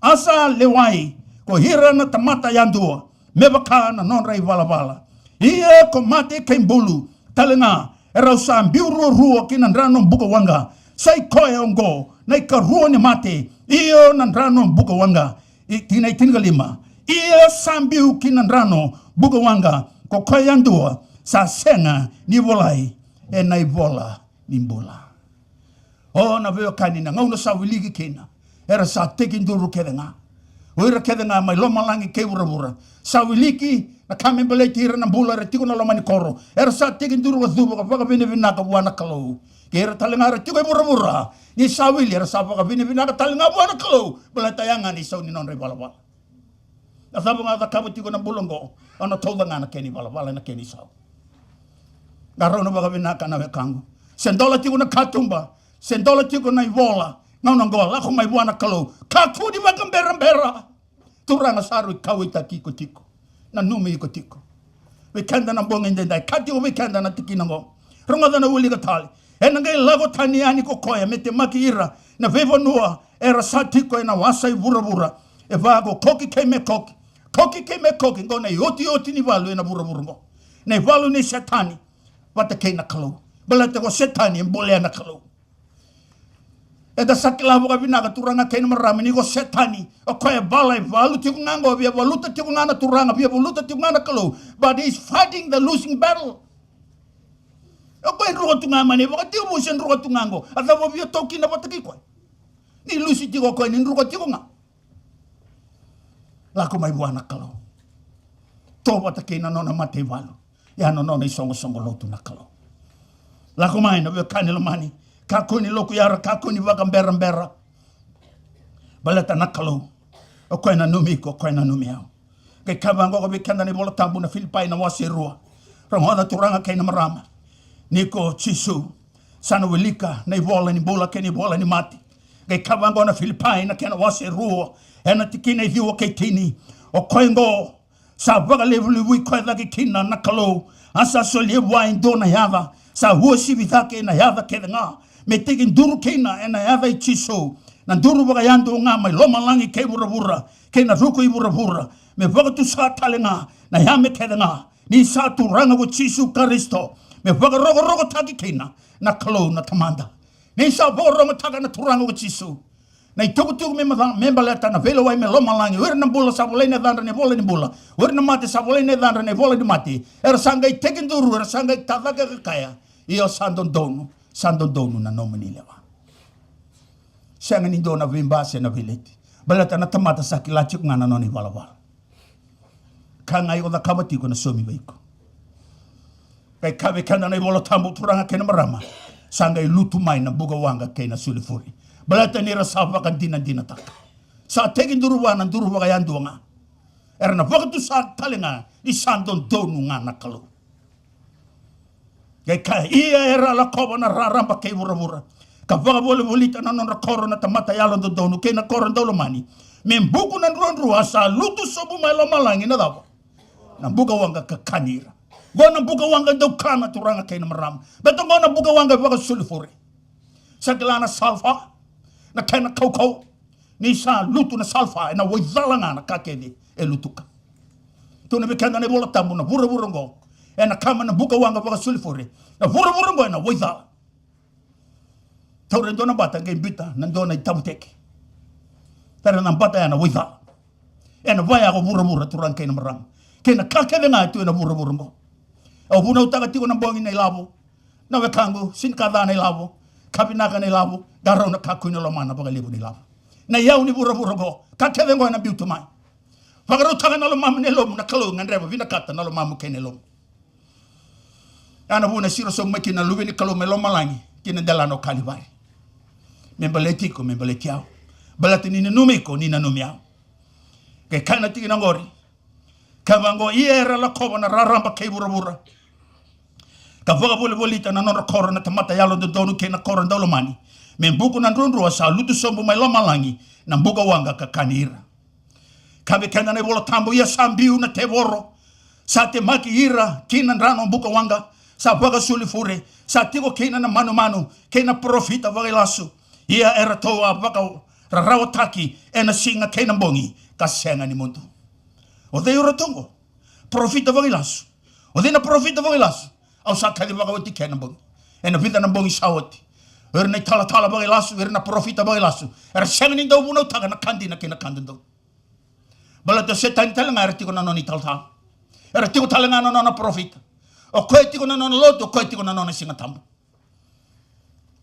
A sa lewai ko ira na tamata yadua me vaka na nodra ivalavala. Ia ko mate kei bulu tale ga, erau sa biu ruarua ki na drano bukawaqa. Sa i koya oqo na ikarua ni mate, io na drano bukawaqa. I, tikina e tinikalima. Ia sa biu ki na drano bukawaqa ko koya yadua sa sega ni volai ena ivola ni bula. O na veiwekani, na gauna sa wiliki kina, era sa tekiduru kece ga. O ira kece ga mai lomalagi kei vuravura. Sa wiliki na ka me baleti ira na bula era tiko na loma ni koro. Era sa tekiduru ka cuva ka vakavinavinaka vua na Kalou. Kei ira tale ga era tiko e vuravura, ni sa wili, era sa vakavinavinaka tale ga vua na Kalou baleta ya ga na isau ni nodra ivalavala. Na cava ga cakava tiko na bula oqo, au na tauca ga na kena ivalavala, na kena isau. Qarauna vakavinaka na wekaqu. Se dola tiko na katuba, se dola tiko na ivola, gauna oqo lako mai vua na Kalou. Kakua ni vakaberabera. Turaga sa rui kauwaitaki iko tiko, nanumi iko tiko. Vei keda na bogi edaidai, ka tiko vei keda na tikina oqo. Rogoca na wilika tale. Ena qai lako tani yani ko koya me temaki ira na veivanua era sa tiko ena wasa i vuravura e va, ko Koki kei Mekoki. Koki kei Mekoki, qo na iotioti ni valu ena vuravura oqo. Na ivalu ni Setani vata kei na Kalou. Baleta ko Setani e bolea na Kalou. Eda sa kila vakavinaka, turaga kei na marama, ni ko Setani, o koya e vala, e valu tiko ga oqo, via valuta tiko ga na Turaga, via valuta tiko ga na Kalou. But he's fighting the losing battle. O koya e druka tu ga mai na ivakatekivu, se druka tu ga oqo. A cava via tau kina vata kei koya? Ni lusi tiko o koya, ni druka tiko ga. Lako mai vua na Kalou. Tovata kei na nona mataivalu. Ia na nona isoqosoqo lotu na Kalou. Lako mai na veiwekani lomani. Kakua ni lokuyara, kakua ni vakaberabera. Baleta na Kalou, o koya e nanumi iko, o koya e nanumi au. Qai kaya vaqo vei keda na iVola Tabu na Filipai na wase e rua. Rogoca turaga kei na marama. Ni ko Jisu, sa na wilika na ivola ni bula kei na ivola ni mate. Qai kaya vaqo na Filipai na kena wase e rua, ena tikina e ciwa kei tini. O koya oqo sa vakalevulevui koya cake kina na Kalou, a sa solia vua e dua na yaca sa uasivi cake na yaca kece ga, me tekiduru kina ena yaca i Jisu na duru vakayadua ga mai lomalagi kei vuravura, kei na ruku i vuravura, me vakatusa tale ga na yame kece ga, ni sa Turaga ko Jisu Karisito, me vakarokorokotaki kina na Kalou na Tamada. Ni sa vakarogotaka na Turaga ko Jisu na itukutuku me maca, me baleta na veilewai mai lomalagi, o ira na bula sa volai na yacadra na ivola ni bula, o ira na mate sa volai na yacadra na ivola ni mate, era sa qai tekiduru, era sa qai tacake ka kaya, io, sa dodonu, sa dodonu na nomuni lewa. Sega ni dua na veiba se na veileti. Baleta na tamata sa kila tiko ga na nona ivalavala. Ka ga iko cakava tiko na saumi vei iko. Qai kaya vei keda na iVola Tabu, turaga kei na marama, sa qai lutu mai na buka waqa kei na sulifure. Baleta ni ra sa vakadinadinataka. Sa tekiduru vua na duru vakayadua ga. Era na vakatusa tale ga ni sa dodonu ga na Kalou. Qai kaya, ia era lakova na raraba kei vuravura, ka vakavolivolita na nodra koro na tamata yalododonu kei na koro daulomani, me buku na druadrua sa lutu sobu mai lomalagi na cava? Na buka waqa ka kani ira. Qo na buka waqa dau kana, turaga kei na marama. Baleta qo na buka waqa e vakasulifure. Sa kila na salfa, na kena kaukau. Ni sa lutu na salfa, ena waicala ga na ka kece e lutuka. Tukuna vei keda na iVola Tabu, na vuravura oqo ena kama na buka waqa vakasulifure. Na vuravura oqo ena waicala. Taura e dua na bata qai biuta na dua na itavuteke. Tara na bata ya na waicala. Ena vayako vuravura, turaga kei na marama, kei na ka kece ga e tu ena vuravura oqo. Au vunautaka tiko na bogi na ilavo. Na wekaqu, sega ni ka ca na ilavo, ka vinaka na ilavo, qarauna kakua ni lomana vakalevu na ilavo. Na iyau ni vuravura oqo, ka kece oqo ena biu tu mai. Vakarautaka na lomamu, na yalomu, na Kalou e gadreva, vinakata na lomamu kei na yalomu. Ya na vuna e siro sobu mai kina na Luve ni Kalou mai lomalagi ki na delana o Kalivari. Me baleti iko, me baleti au. Baleta ni nanumi iko, ni nanumi au. Qai kaya na tikina oqori. Kaya vaqo, ia era lakova na raraba kei vuravura, ka vakavolivolita na nodra koro na tamata yalododonu kei na koro daulomani, me buku na druadrua sa lutu sobu mai lomalagi na buka waqa ka kani ira. Kaya vei keda na iVola Tabu, ia sa biu na tevoro, sa temaki ira ki na drano buka waqa, sa vakasulifure, sa tiko kina na manumanu kei na parofita vakailasu. Ia eratou a vakararawataki ena siga kei na bogi, ka sega ni mudu. O cei o ratou oqo? Parofita vakailasu. O cei na parofita vakailasu? Au sa kacivaka oti kei na bogi. Ena vica na bogi sa oti, o ira na italatala vakailasu, o ira na parofita vakailasu, era sega ni dau vunautaka na ka dina kei na ka dodonu. Baleta o Setani tale ga era tiko na nona italatala. Era tiko tale ga na nona parofita. O koya tiko na nona lotu, o koya tiko na nona Siga Tabu.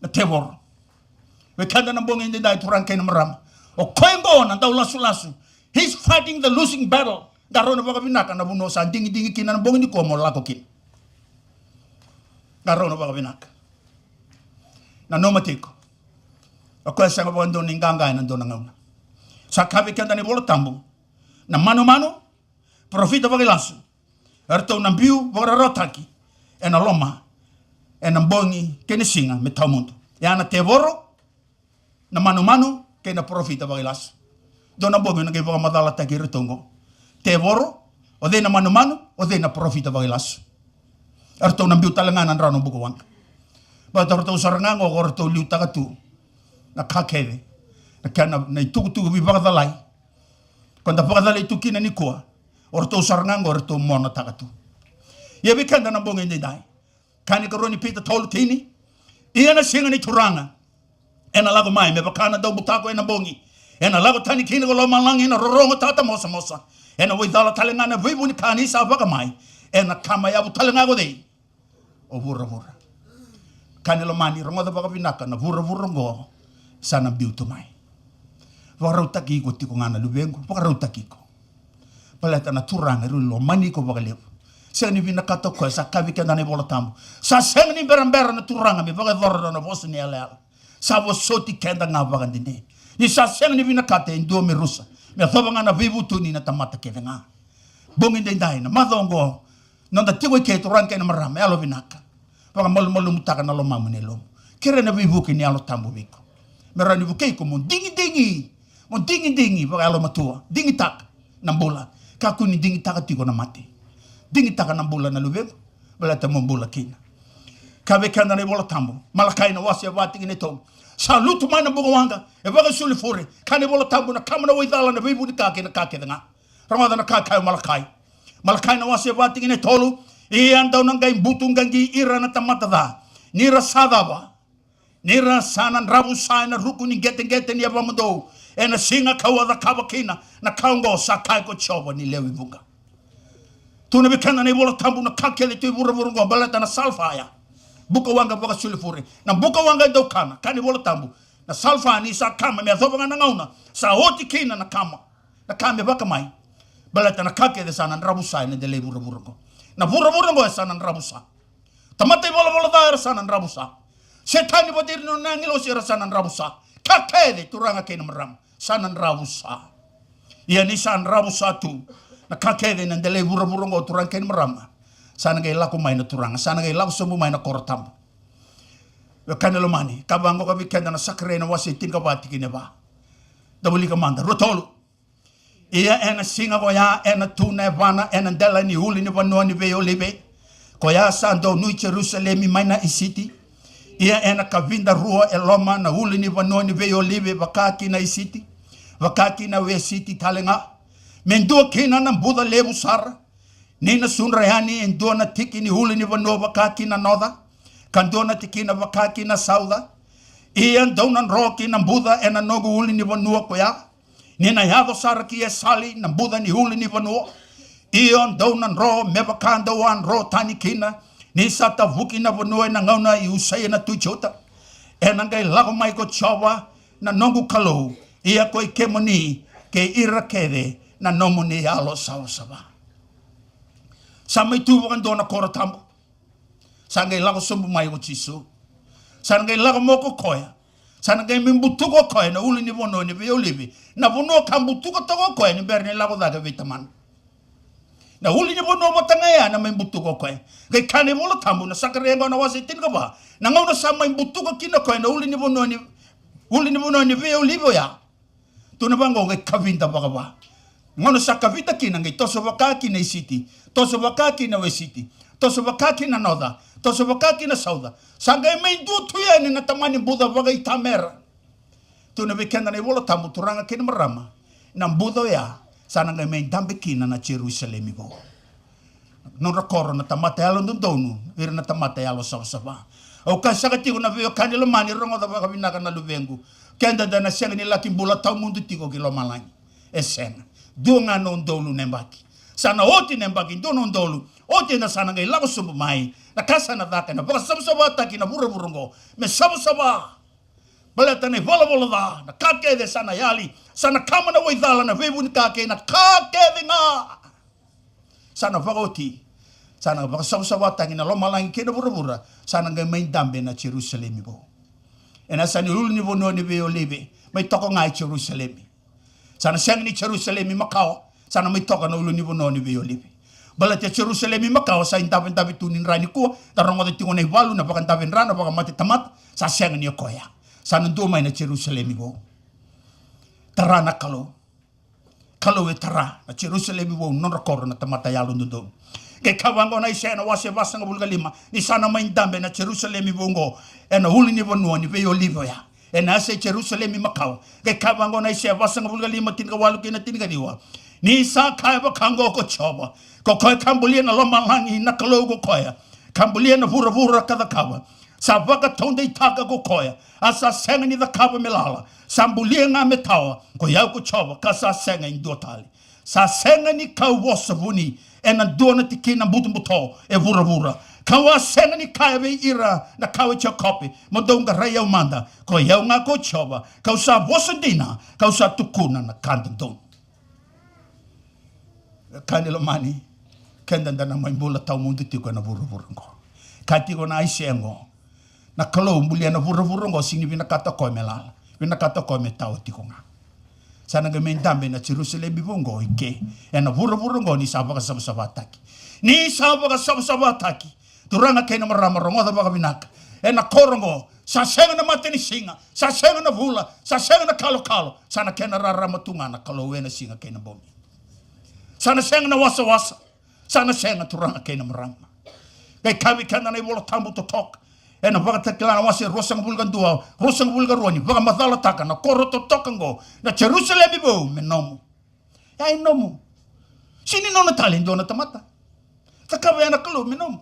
Na tevoro. Vei keda na bogi edaidai, turaga kei na marama, o koya oqo na dau lasulasu. He's fighting the losing battle. Qarauna vakavinaka na vanua sa digidigi kina na bogi nikua mo lako kina. Qarauna vakavinaka. Nanuma tiko, o koya sega vakadua ni qaqa ena dua na gauna. Sa kaya vei keda na iVola Tabu, na manumanu, parofita vakailasu, eratou na biu vakararawataki ena loma, ena bogi kei na siga me tawamudu. Ya na tevoro, na manumanu kei na parofita vakailasu. Dua na bogi au na qai vakamacalataki iratou oqo. Tevoro, o cei na manumanu, o cei na parofita vakailasu. Eratou na biu tale ga na drano buka waqa. Baleta o ratou sara ga oqo, o ratou liutaka tu na ka kece, na kena, na itukutuku veivakacalai. Ko da vakacalai tu kina nikua, o ratou sara ga oqo eratou monataka tu. Ia vei keda na bogi edaidai, Ka ni karua ni Pita tolu tini. Ia na siga ni Turaga ena lako mai me vaka na daubutako ena bogi. Ena lako tani kina ko lomalagi ena rorogo tatamosamosa. Ena waicala tale ga na veivunika ni sa vakamai. Ena kama yavu tale ga ko cei? O vuravura. Ka ni lomani, rogoca vakavinaka na vuravura oqo. Sa na biu tu mai. Vakarautaki iko tiko ga na luvequ, vakarautaki iko. Baleta na Turaga e rui lomani iko vakalevu. Sega ni vinakata o koya, sa kaya vei keda na iVola Tabu. Sa sega ni berabera na Turaga me vakayacora na nona vosa ni yalayala. Sa vosoti keda ga vakadede. Ni sa sega ni vinakata e dua me rusa. Me yacova ga na veivutuni na tamata kece ga. Bogi daidai na macawa oqo. Noda tiko i ke turaga kei na marama, yalovinaka. Vakamalumalumutaka na lomamu ena yalomu. Kerea na veivuke ni Yalo Tabu vei iko. Me rawa ni vukei iko mo digidigi. Mo digidigi vakayalomatua. Digitaka na bula. Kakua ni digitaka tiko na mate. Digitaka na bula na luvequ. Baleta mo bula kina. Ka vei keda na iVola Tabu. Malakai na wase e va tikina e tolu. Sa lutu mai na bukawaqa. E vakasulifure. Ka na iVola Tabu na kama na waicala na veivunika kei na ka kece ga. Rogoca na ka e kaya o Malakai. Malakai na wase e va tikina e tolu. Ia dou na qai butuqaqi ira na tamata ca. Ni ra sa cava? Ni ra sa na dravusa ena ruku ni qeteqete ni yavamudou. Ena siga ka'u a cakava kina na ka oqo, sa kaya ko Jiova ni lewe vuqa. Tu na vei keda na iVola Tabu na ka kece tu e vuravura oqo baleta na salfa ya. Bukawaqa vakasulifure. Na bukawaqa e dau kana, ka na iVola Tabu. Na salfa ni sa kama me yacova ga na gauna. Sa oti kina na kama. Na ka me vakamai. Baleta na ka kece sa na dravusa ena delai vuravura oqo. Na vuravura oqo e sa na dravusa. Tamata ivalavala ca era sa na dravusa. Setani vata kei ira na nona agilosi era sa na dravusa. Ka kece turaga kei na marama. Sa na dravusa. Ia ni sa dravusa tu. Na ka kece ena delai vuravura oqo turaga kei na marama. Sa na qai lako mai na Turaga. Sa na qai lako sobu mai na koro tabu. Vei keda na lomani. Ka vaqo ka vei keda na Sakaraia na wase tinikava tikina e va. Da wilika mada. Rua tolu. Ia ena siga koya ena tu na yavana ena dela ni ulu ni vanua ni veiolive. Koya sa donui Jerusalemi mai na Isiti. Ia ena kavida rua e loma na ulu ni vanua ni veiolive vaka ki na Isiti. Vaka ki na Wesiti tale ga. Me dua kina na buca levu sara. Ni na sudra yani e dua na tiki ni ulu ni vanua vaka ki na noca. Ka dua na tikina vaka ki na sauca. Ia dou na dro ki na buca ena noqu ulu ni vanua koya. Ni na yaco sara ki Esali na buca ni ulu ni vanua. Io dou na dro me vaka dou a dro tani kina. Ni sa tavuki na vanua ena gauna i Usaia na tui Juta. Ena qai lako mai ko Jiova na noqu Kalou. Ia ko i kemuni kei ira kece na nomuni yalo savasava. Sa mai tu vakadua na koro tabu. Sa qai lako sobu mai ko Jisu. Sa na qai lako mai ko koya. Sa na qai mai butuka o koya na ulu ni vanua ni veiolive. Na vanua ka butuka toka o koya ni bera ni lako cake vei Tamana. Na ulu ni vanua vata ga ya na mai butuka o koya. Qai kaya na iVola Tabu na Sakaraia qo na wase tinikava. Na gauna sa mai butuka kina o koya na ulu ni vanua ni, ulu ni vanua ni veiolive oya. Tu na vaqo qai kavida vakava. Gauna sa kavida kina qai toso vaka ki na Isiti, toso vaka ki na Wesiti, toso vaka ki na Noca, toso vaka ki na Sauca. Sa qai mai dua tu yani na tamani buca vakaitamera. Tu na vei keda na iVola Tabu turaga kei na marama. Na buca oya sa na qai mai dabe kina na Jerusalemi vou. Nodra koro na tamata yalododonu, ira na tamata yalosavasava. Au kaya saka tiko na veiwekani lomani, rogoca vakavinaka na luvequ. Keda da na sega ni laki bula tawamudu tiko ki lomalagi. E sega. Dua ga na udolu na yabaki. Sa na oti na yabaki, dua na udolu. Oti eda sa na qai lako sobu mai. Na ka sa na caka ena vakasavasavataki na vuravura oqo. Me savasava. Baleta na ivalavala ca, na ka kece sa na yali, sa na kama na waicala, na veivunika kei na ka kece ga. Sa na vakaoti, sa na vakasavasavataki na lomalagi kei na vuravura, sa na qai mai dabe na Jerusalemi vou. Ena yasa ni ulu ni vanua ni veiolive, mai toka ga i Jerusalemi. Sa na sega ni Jerusalemi makawa, sa na mai toka na ulu ni vanua ni veiolive. Baleta Jerusalemi makawa sa idavedave tu ni dra nikua, da rogoca tiko na ivalu, na vakadave dra, na vakamate tamata, sa sega ni o koya. Sa na dua mai na Jerusalemi vou. Tara na Kalou. Kalou e tara na Jerusalemi vou, nodra koro na tamata yalododonu. Qai kaya vaqo na Aisea na wase vasagavulu ka lima, ni sa na mai dabe na Jerusalemi vou oqo ena ulu ni vanua ni veiolive oya. Ena yasa i Jerusalemi makawa. Qai kaya vaqo na Aisea vasagavulu ka lima, tinikawalu kei na tinikaciwa. Ni sa kaya vaka oqo ko Jiova, ko koya ka bulia na lomalagi na Kalou ko koya. ka bulia na vuravura ka cakava. Sa vakataudeitaka ko koya, a sa sega ni cakava me lala. Sa bulia ga me tawa, ko i au ko Jiova, ka sa sega e dua tale. Sa sega ni kau vosa vuni ena dua na tikina butobuto e vuravura. Kau a sega ni kaya vei ira na kawa i Jekope, mo dou qarai au mada, ko i au ga ko Jiova, kau sa vosa dina, kau sa tukuna na ka dodonu. Ka ni lomani, keda da na mai bula tawamudu tiko ena vuravura oqo. Ka tiko na Aisea oqo, na Kalou bulia na vuravura oqo, sega ni vinakata o koya me lala, vinakata o koya me tawa tiko ga. Sa na qai mai dabe na Jerusalemi vou oqo i ke, ena vuravura oqo ni sa vakasavasavataki. Ni sa vakasavasavataki. Turaga kei na marama, rogoca vakavinaka. Ena koro oqo, sa sega na matanisiga, sa sega na vula, sa sega na kalokalo, sa na kena rarama tu ga na Kalou ena siga kei na bogi. Sa na sega na wasawasa, sa na sega, turaga kei na marama. Qai kaya vei keda na iVola Tabu totoka ena Vakatakila na wase ruasagavulu ka dua, ruasagavulu ka rua, ni vakamacalataka na koro totoka oqo, na Jerusalemi vou me nomu. Ya e nomu. Sega ni nona tale e dua na tamata. Cakava ya na Kalou me nomu.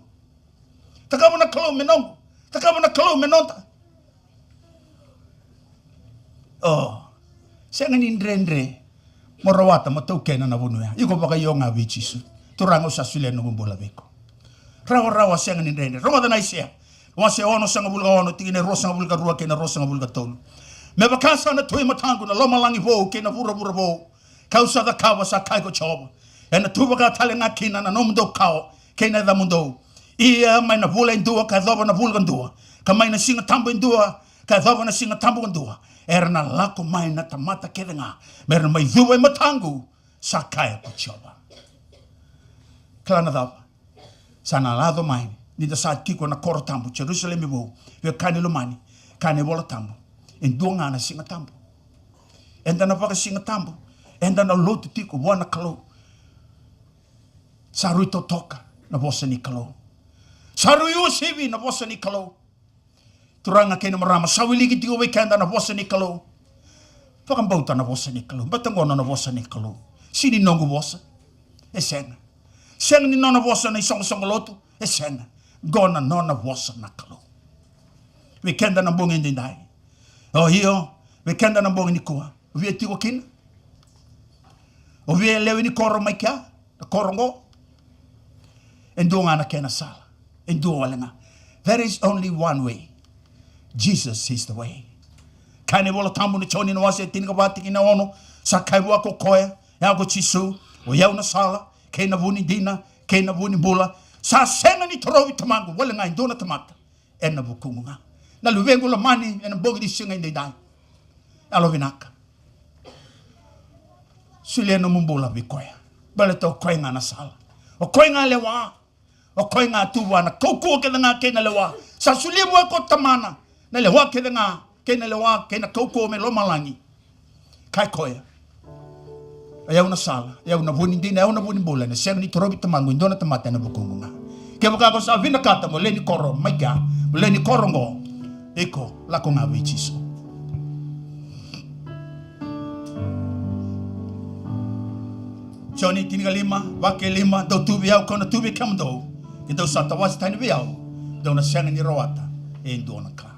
Cakava na Kalou me noqu. Cakava na Kalou me noda. O, sega ni dredre mo rawata, mo taukena na vanua ya. Iko vakaio ga vei Jisu. Turaga, au sa solia noqu bula vei iko. Rawarawa, sega ni dredre. Rogoca na Aisea wase onosagavulu ka ono, tikina e ruasagavulu ka rua kei na ruasagavulu ka tolu. Me vaka sa na tu e mataqu na lomalagi vou kei na vuravura vou, kau sa cakava, sa kaya ko Jiova. Ena tu vaka tale ga kina na nomudou kawa kei na yacamudou. Ia mai na vula e dua ka yacova na vula ka dua, ka mai na siga tabu e dua ka yacova na siga tabu ka dua, era na lako mai na tamata kece ga me ra mai cuva e mataqu, sa kaya ko Jiova. Kila na cava? Sa na laco mai ni da sa tiko na koro tabu Jerusalemi vou. Veiwekani lomani, kaya na iVola Tabu, e dua ga na siga tabu. Eda na vakasigatabu, eda na lotu tiko vua na Kalou. Sa rui totoka na vosa ni Kalou. Sa rui uasivi na vosa ni Kalou. Turaga kei na marama, sa wiliki tiko vei keda na vosa ni Kalou. Vakabauta na vosa ni Kalou. Baleta qo na nona vosa ni Kalou. Sega ni noqu vosa. E sega. Sega ni nona vosa na isoqosoqo lotu. E sega. Qo na nona vosa na Kalou. Vei keda na bogi edaidai. O io, vei keda na bogi nikua. O via tiko kina? O via lewe ni koro mai kea? Na koro oqo? E dua ga na kena sala. E dua wale ga. There is only one way. Jesus is the way. Kaya na iVola Tabu ni Joni na wase e tinikava tikina e ono. Sa kaya vua ko koya, o yau ko Jisu, o yau na sala, kei na vu ni dina, kei na vu ni bula. Sa sega ni torovi Tamaqu wale ga e dua na tamata ena vukuqu ga. Na luvequ lomani, ena bogi ni siga edaidai, yalovinaka, solia nomu bula vei koya. Baleta o koya ga na sala. O koya ga lewa. O koya ga tu vua na kaukauwa kece ga kei na lewa. Sa solia vua ko Tamana na lewa kece ga, kei na lewa, kei na kaukauwa mai lomalagi. Kaya koya, o yau na sala, o yau na vu ni dina, o yau na vu ni bula. Ena sega ni torovi Tamaqu e dua na tamata ena vukuqu ga. Kevaka ko sa vinakata mo lewe ni koro mai kea, mo lewe ni koro oqo, iko lako ga vei Jisu. Joni tinikalima, va ke lima: Dou tu vei au, kau na tu vei kemudou. Ke dou sa tawase tani vei au, dou na sega ni rawata e dua na ka.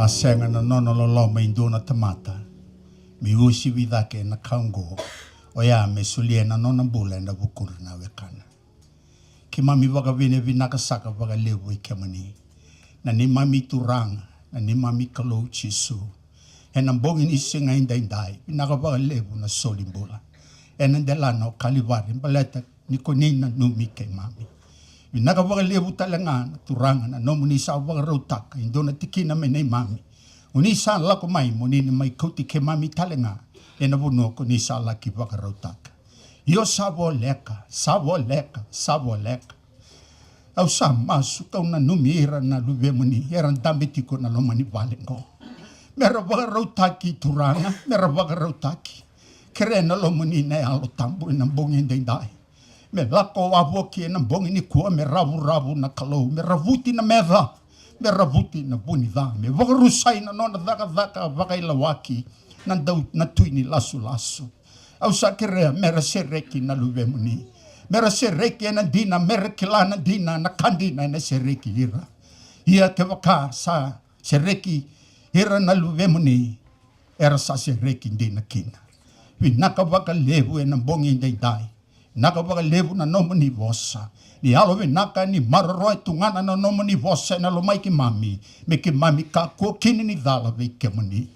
Sega na nona loloma e dua na tamata me uasivi cake ena ka oqo, oya me solia na nona bula ena vukudra na wekana. Keimami vakavinavinaka saka vakalevu vei kemuni, na neimami Turaga, na neimami Kalou Jisu. Ena bogi ni siga edaidai, vinaka vakalevu na soli bula ena delana o Kalivari, baleta ni ko ni nanumi keimami. Vinaka vakalevu tale ga na Turaga na nomuni sa vakarautaka e dua na tikina me neimami. O ni sa lako mai mo ni na mai kauti keimami tale ga ena vanua ko ni sa laki vakarautaka. Io, sa voleka, sa voleka, sa voleka. Au sa masu kau nanumi ira na luvemuni era dabe tiko na loma ni vale oqo. Mera vakarautaki Turaga, mera vakarautaki. Kerea na lomuni na Yalo Tabu ena bogi edaidai. Me lako wavoki ena bogi nikua, me ravuravu na Kalou, me ravuti na meca, me ravuti na vu ni ca, me vakarusai na nona cakacaka vakailawaki na dau, na tui ni lasulasu. Au sa kerea mera sereki na luvemuni. Mera sereki ena dina, mera kila na dina, na ka dina ena sereki ira. Ia kevaka sa sereki ira na luvemuni, era sa sereki dina kina. Vinaka vakalevu ena bogi edaidai. Vinaka vakalevu na nomuni vosa. Ni yalovinaka ni maroroya tu ga na nomuni vosa ena lomai keimami, me keimami kakua kina ni cala vei kemuni.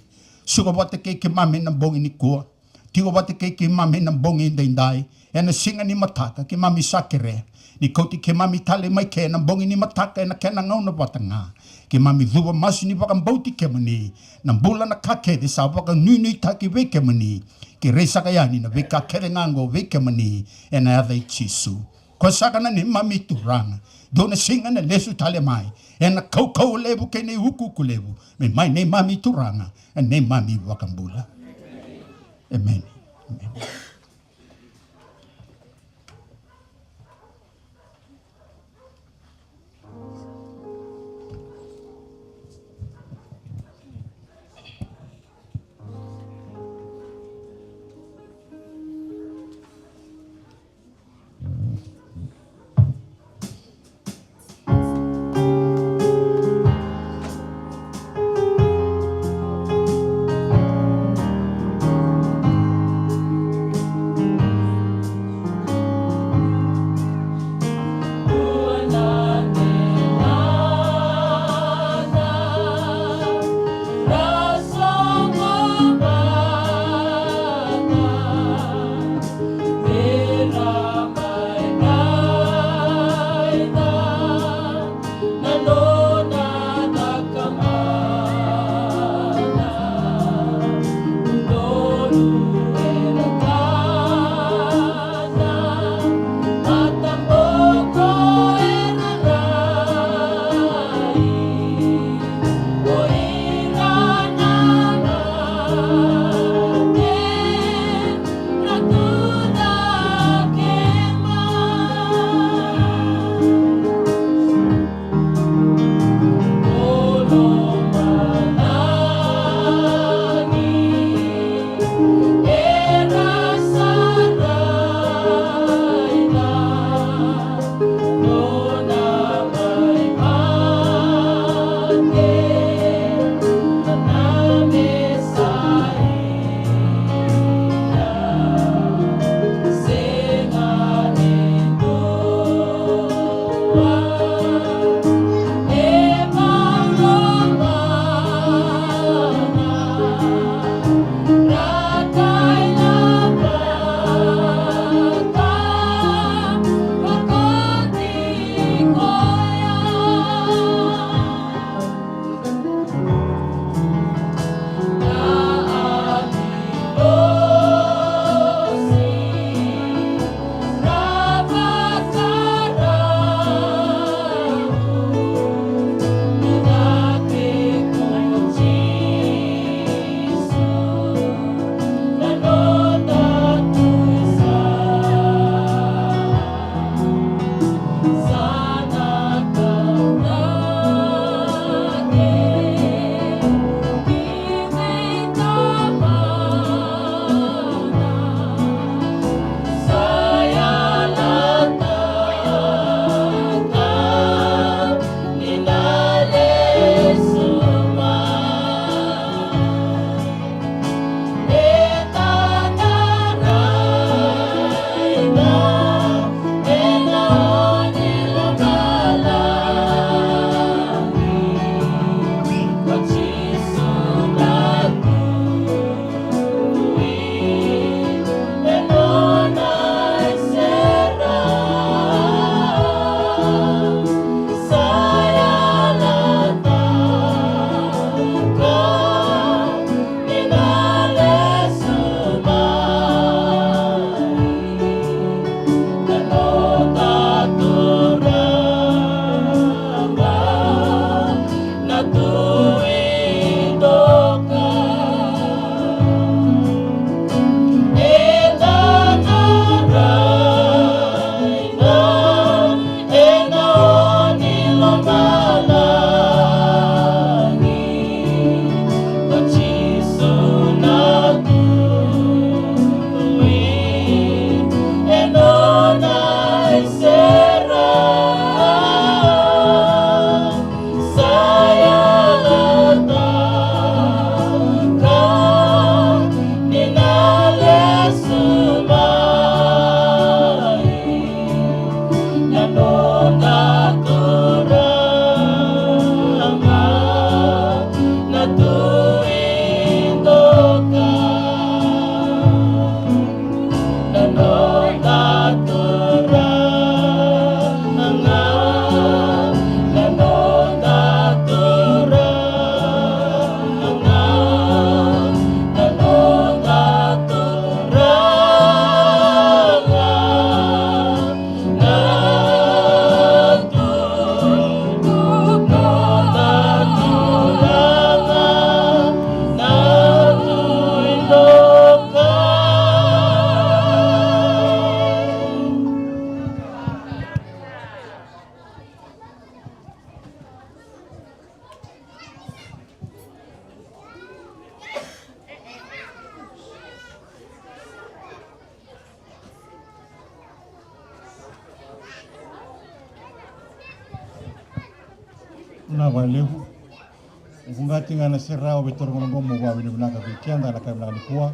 Suka vata kei keimami ena bogi nikua. Tiko vata kei keimami ena bogi edaidai. Ena siga ni mataka keimami sa kerea ni kauti keimami tale mai ke ena bogi ni mataka ena kena gauna vata ga. Keimami cuva masu ni vakabauti kemuni, na bula, na ka kece sa vakanuinuitaki vei kemuni. Kerei saka yani na veika kece ga oqo vei kemuni, ena yaca i Jisu. Ko saka na neimami Turaga. Dua na siga na lesu tale mai ena kaukauwa levu kei na iukuuku levu, me mai neimami Turaga, na neimami iVakabula. Emeni. Emeni. Na vakalevu. Vukati ga na sere au vei toro gona qo mo vakavinavinaka vei keda ena yakavi vinaka nikua.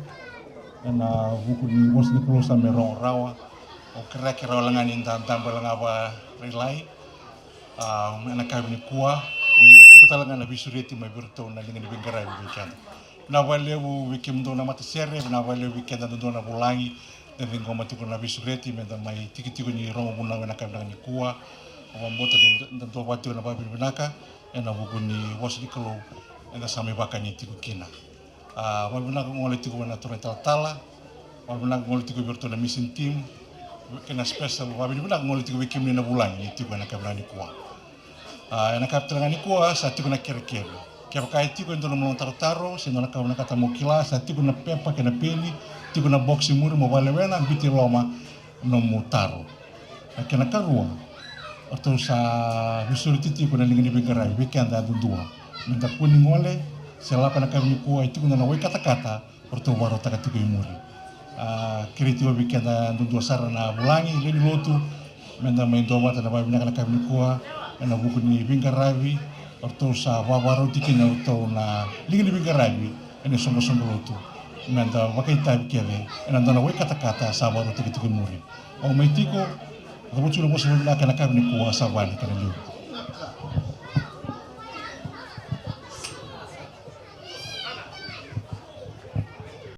Ena vuku ni vosa ni Kalou sa mai rogo rawa. Au kereke rawa laga ni da daba laga vakalailai. A, ena yakavi nikua ni tiko tale ga na veisureti mai vei iratou na liga ni veiqaravi vei keda. Na vakalevu vei kemudou na matasere, na vakalevu vei keda dodonu na vulagi. Da ciqoma tiko na veisureti me da mai tikotiko ni rogo vunau ena yakavi vinaka nikua. Au vakabauta ni da dua vata tiko na vakavinavinaka ena vuku ni vosa ni Kalou eda sa mai vakani tiko kina. A, vakavinavinaka gole tiko vei na turaga italatala, vakavinavinaka gole tiko vei iratou na mission team, kei na special vakavinavinaka gole tiko vei kemuni na vulagi ni tiko ena yakavi vinaka nikua. A, ena yakavi tale ga nikua sa tiko na kerekere. Kevaka e tiko e dua na nomu tarotaro se dua na ka vinakata mo kila, sa tiko na pepa kei na peni, tiko na box i muri mo vakalewena, biuta i loma nomu taro. Na kena karua, o ratou sa veisureti tiko na liga ni veiqaravi vei keda yadudua me da kua ni gole se lako ena yakavi nikua, e tiko na wai katakata o ratou vakarautaka tiko i muri. A, kerei tiko vei keda duadua sara na vulagi, lewe ni lotu, me da mai duavata na vakavinavinaka ena yakavi nikua ena vuku ni veiqaravi o ratou sa vakarauti kina o ratou na liga ni veiqaravi ena isoqosoqo lotu, me da vakaitavi kece ena dua na wai katakata sa vakarautaki tiko i muri. Au mai tiko, cavuti na vosa vakavinavinaka ena yakavi nikua, sa vale kei na liu.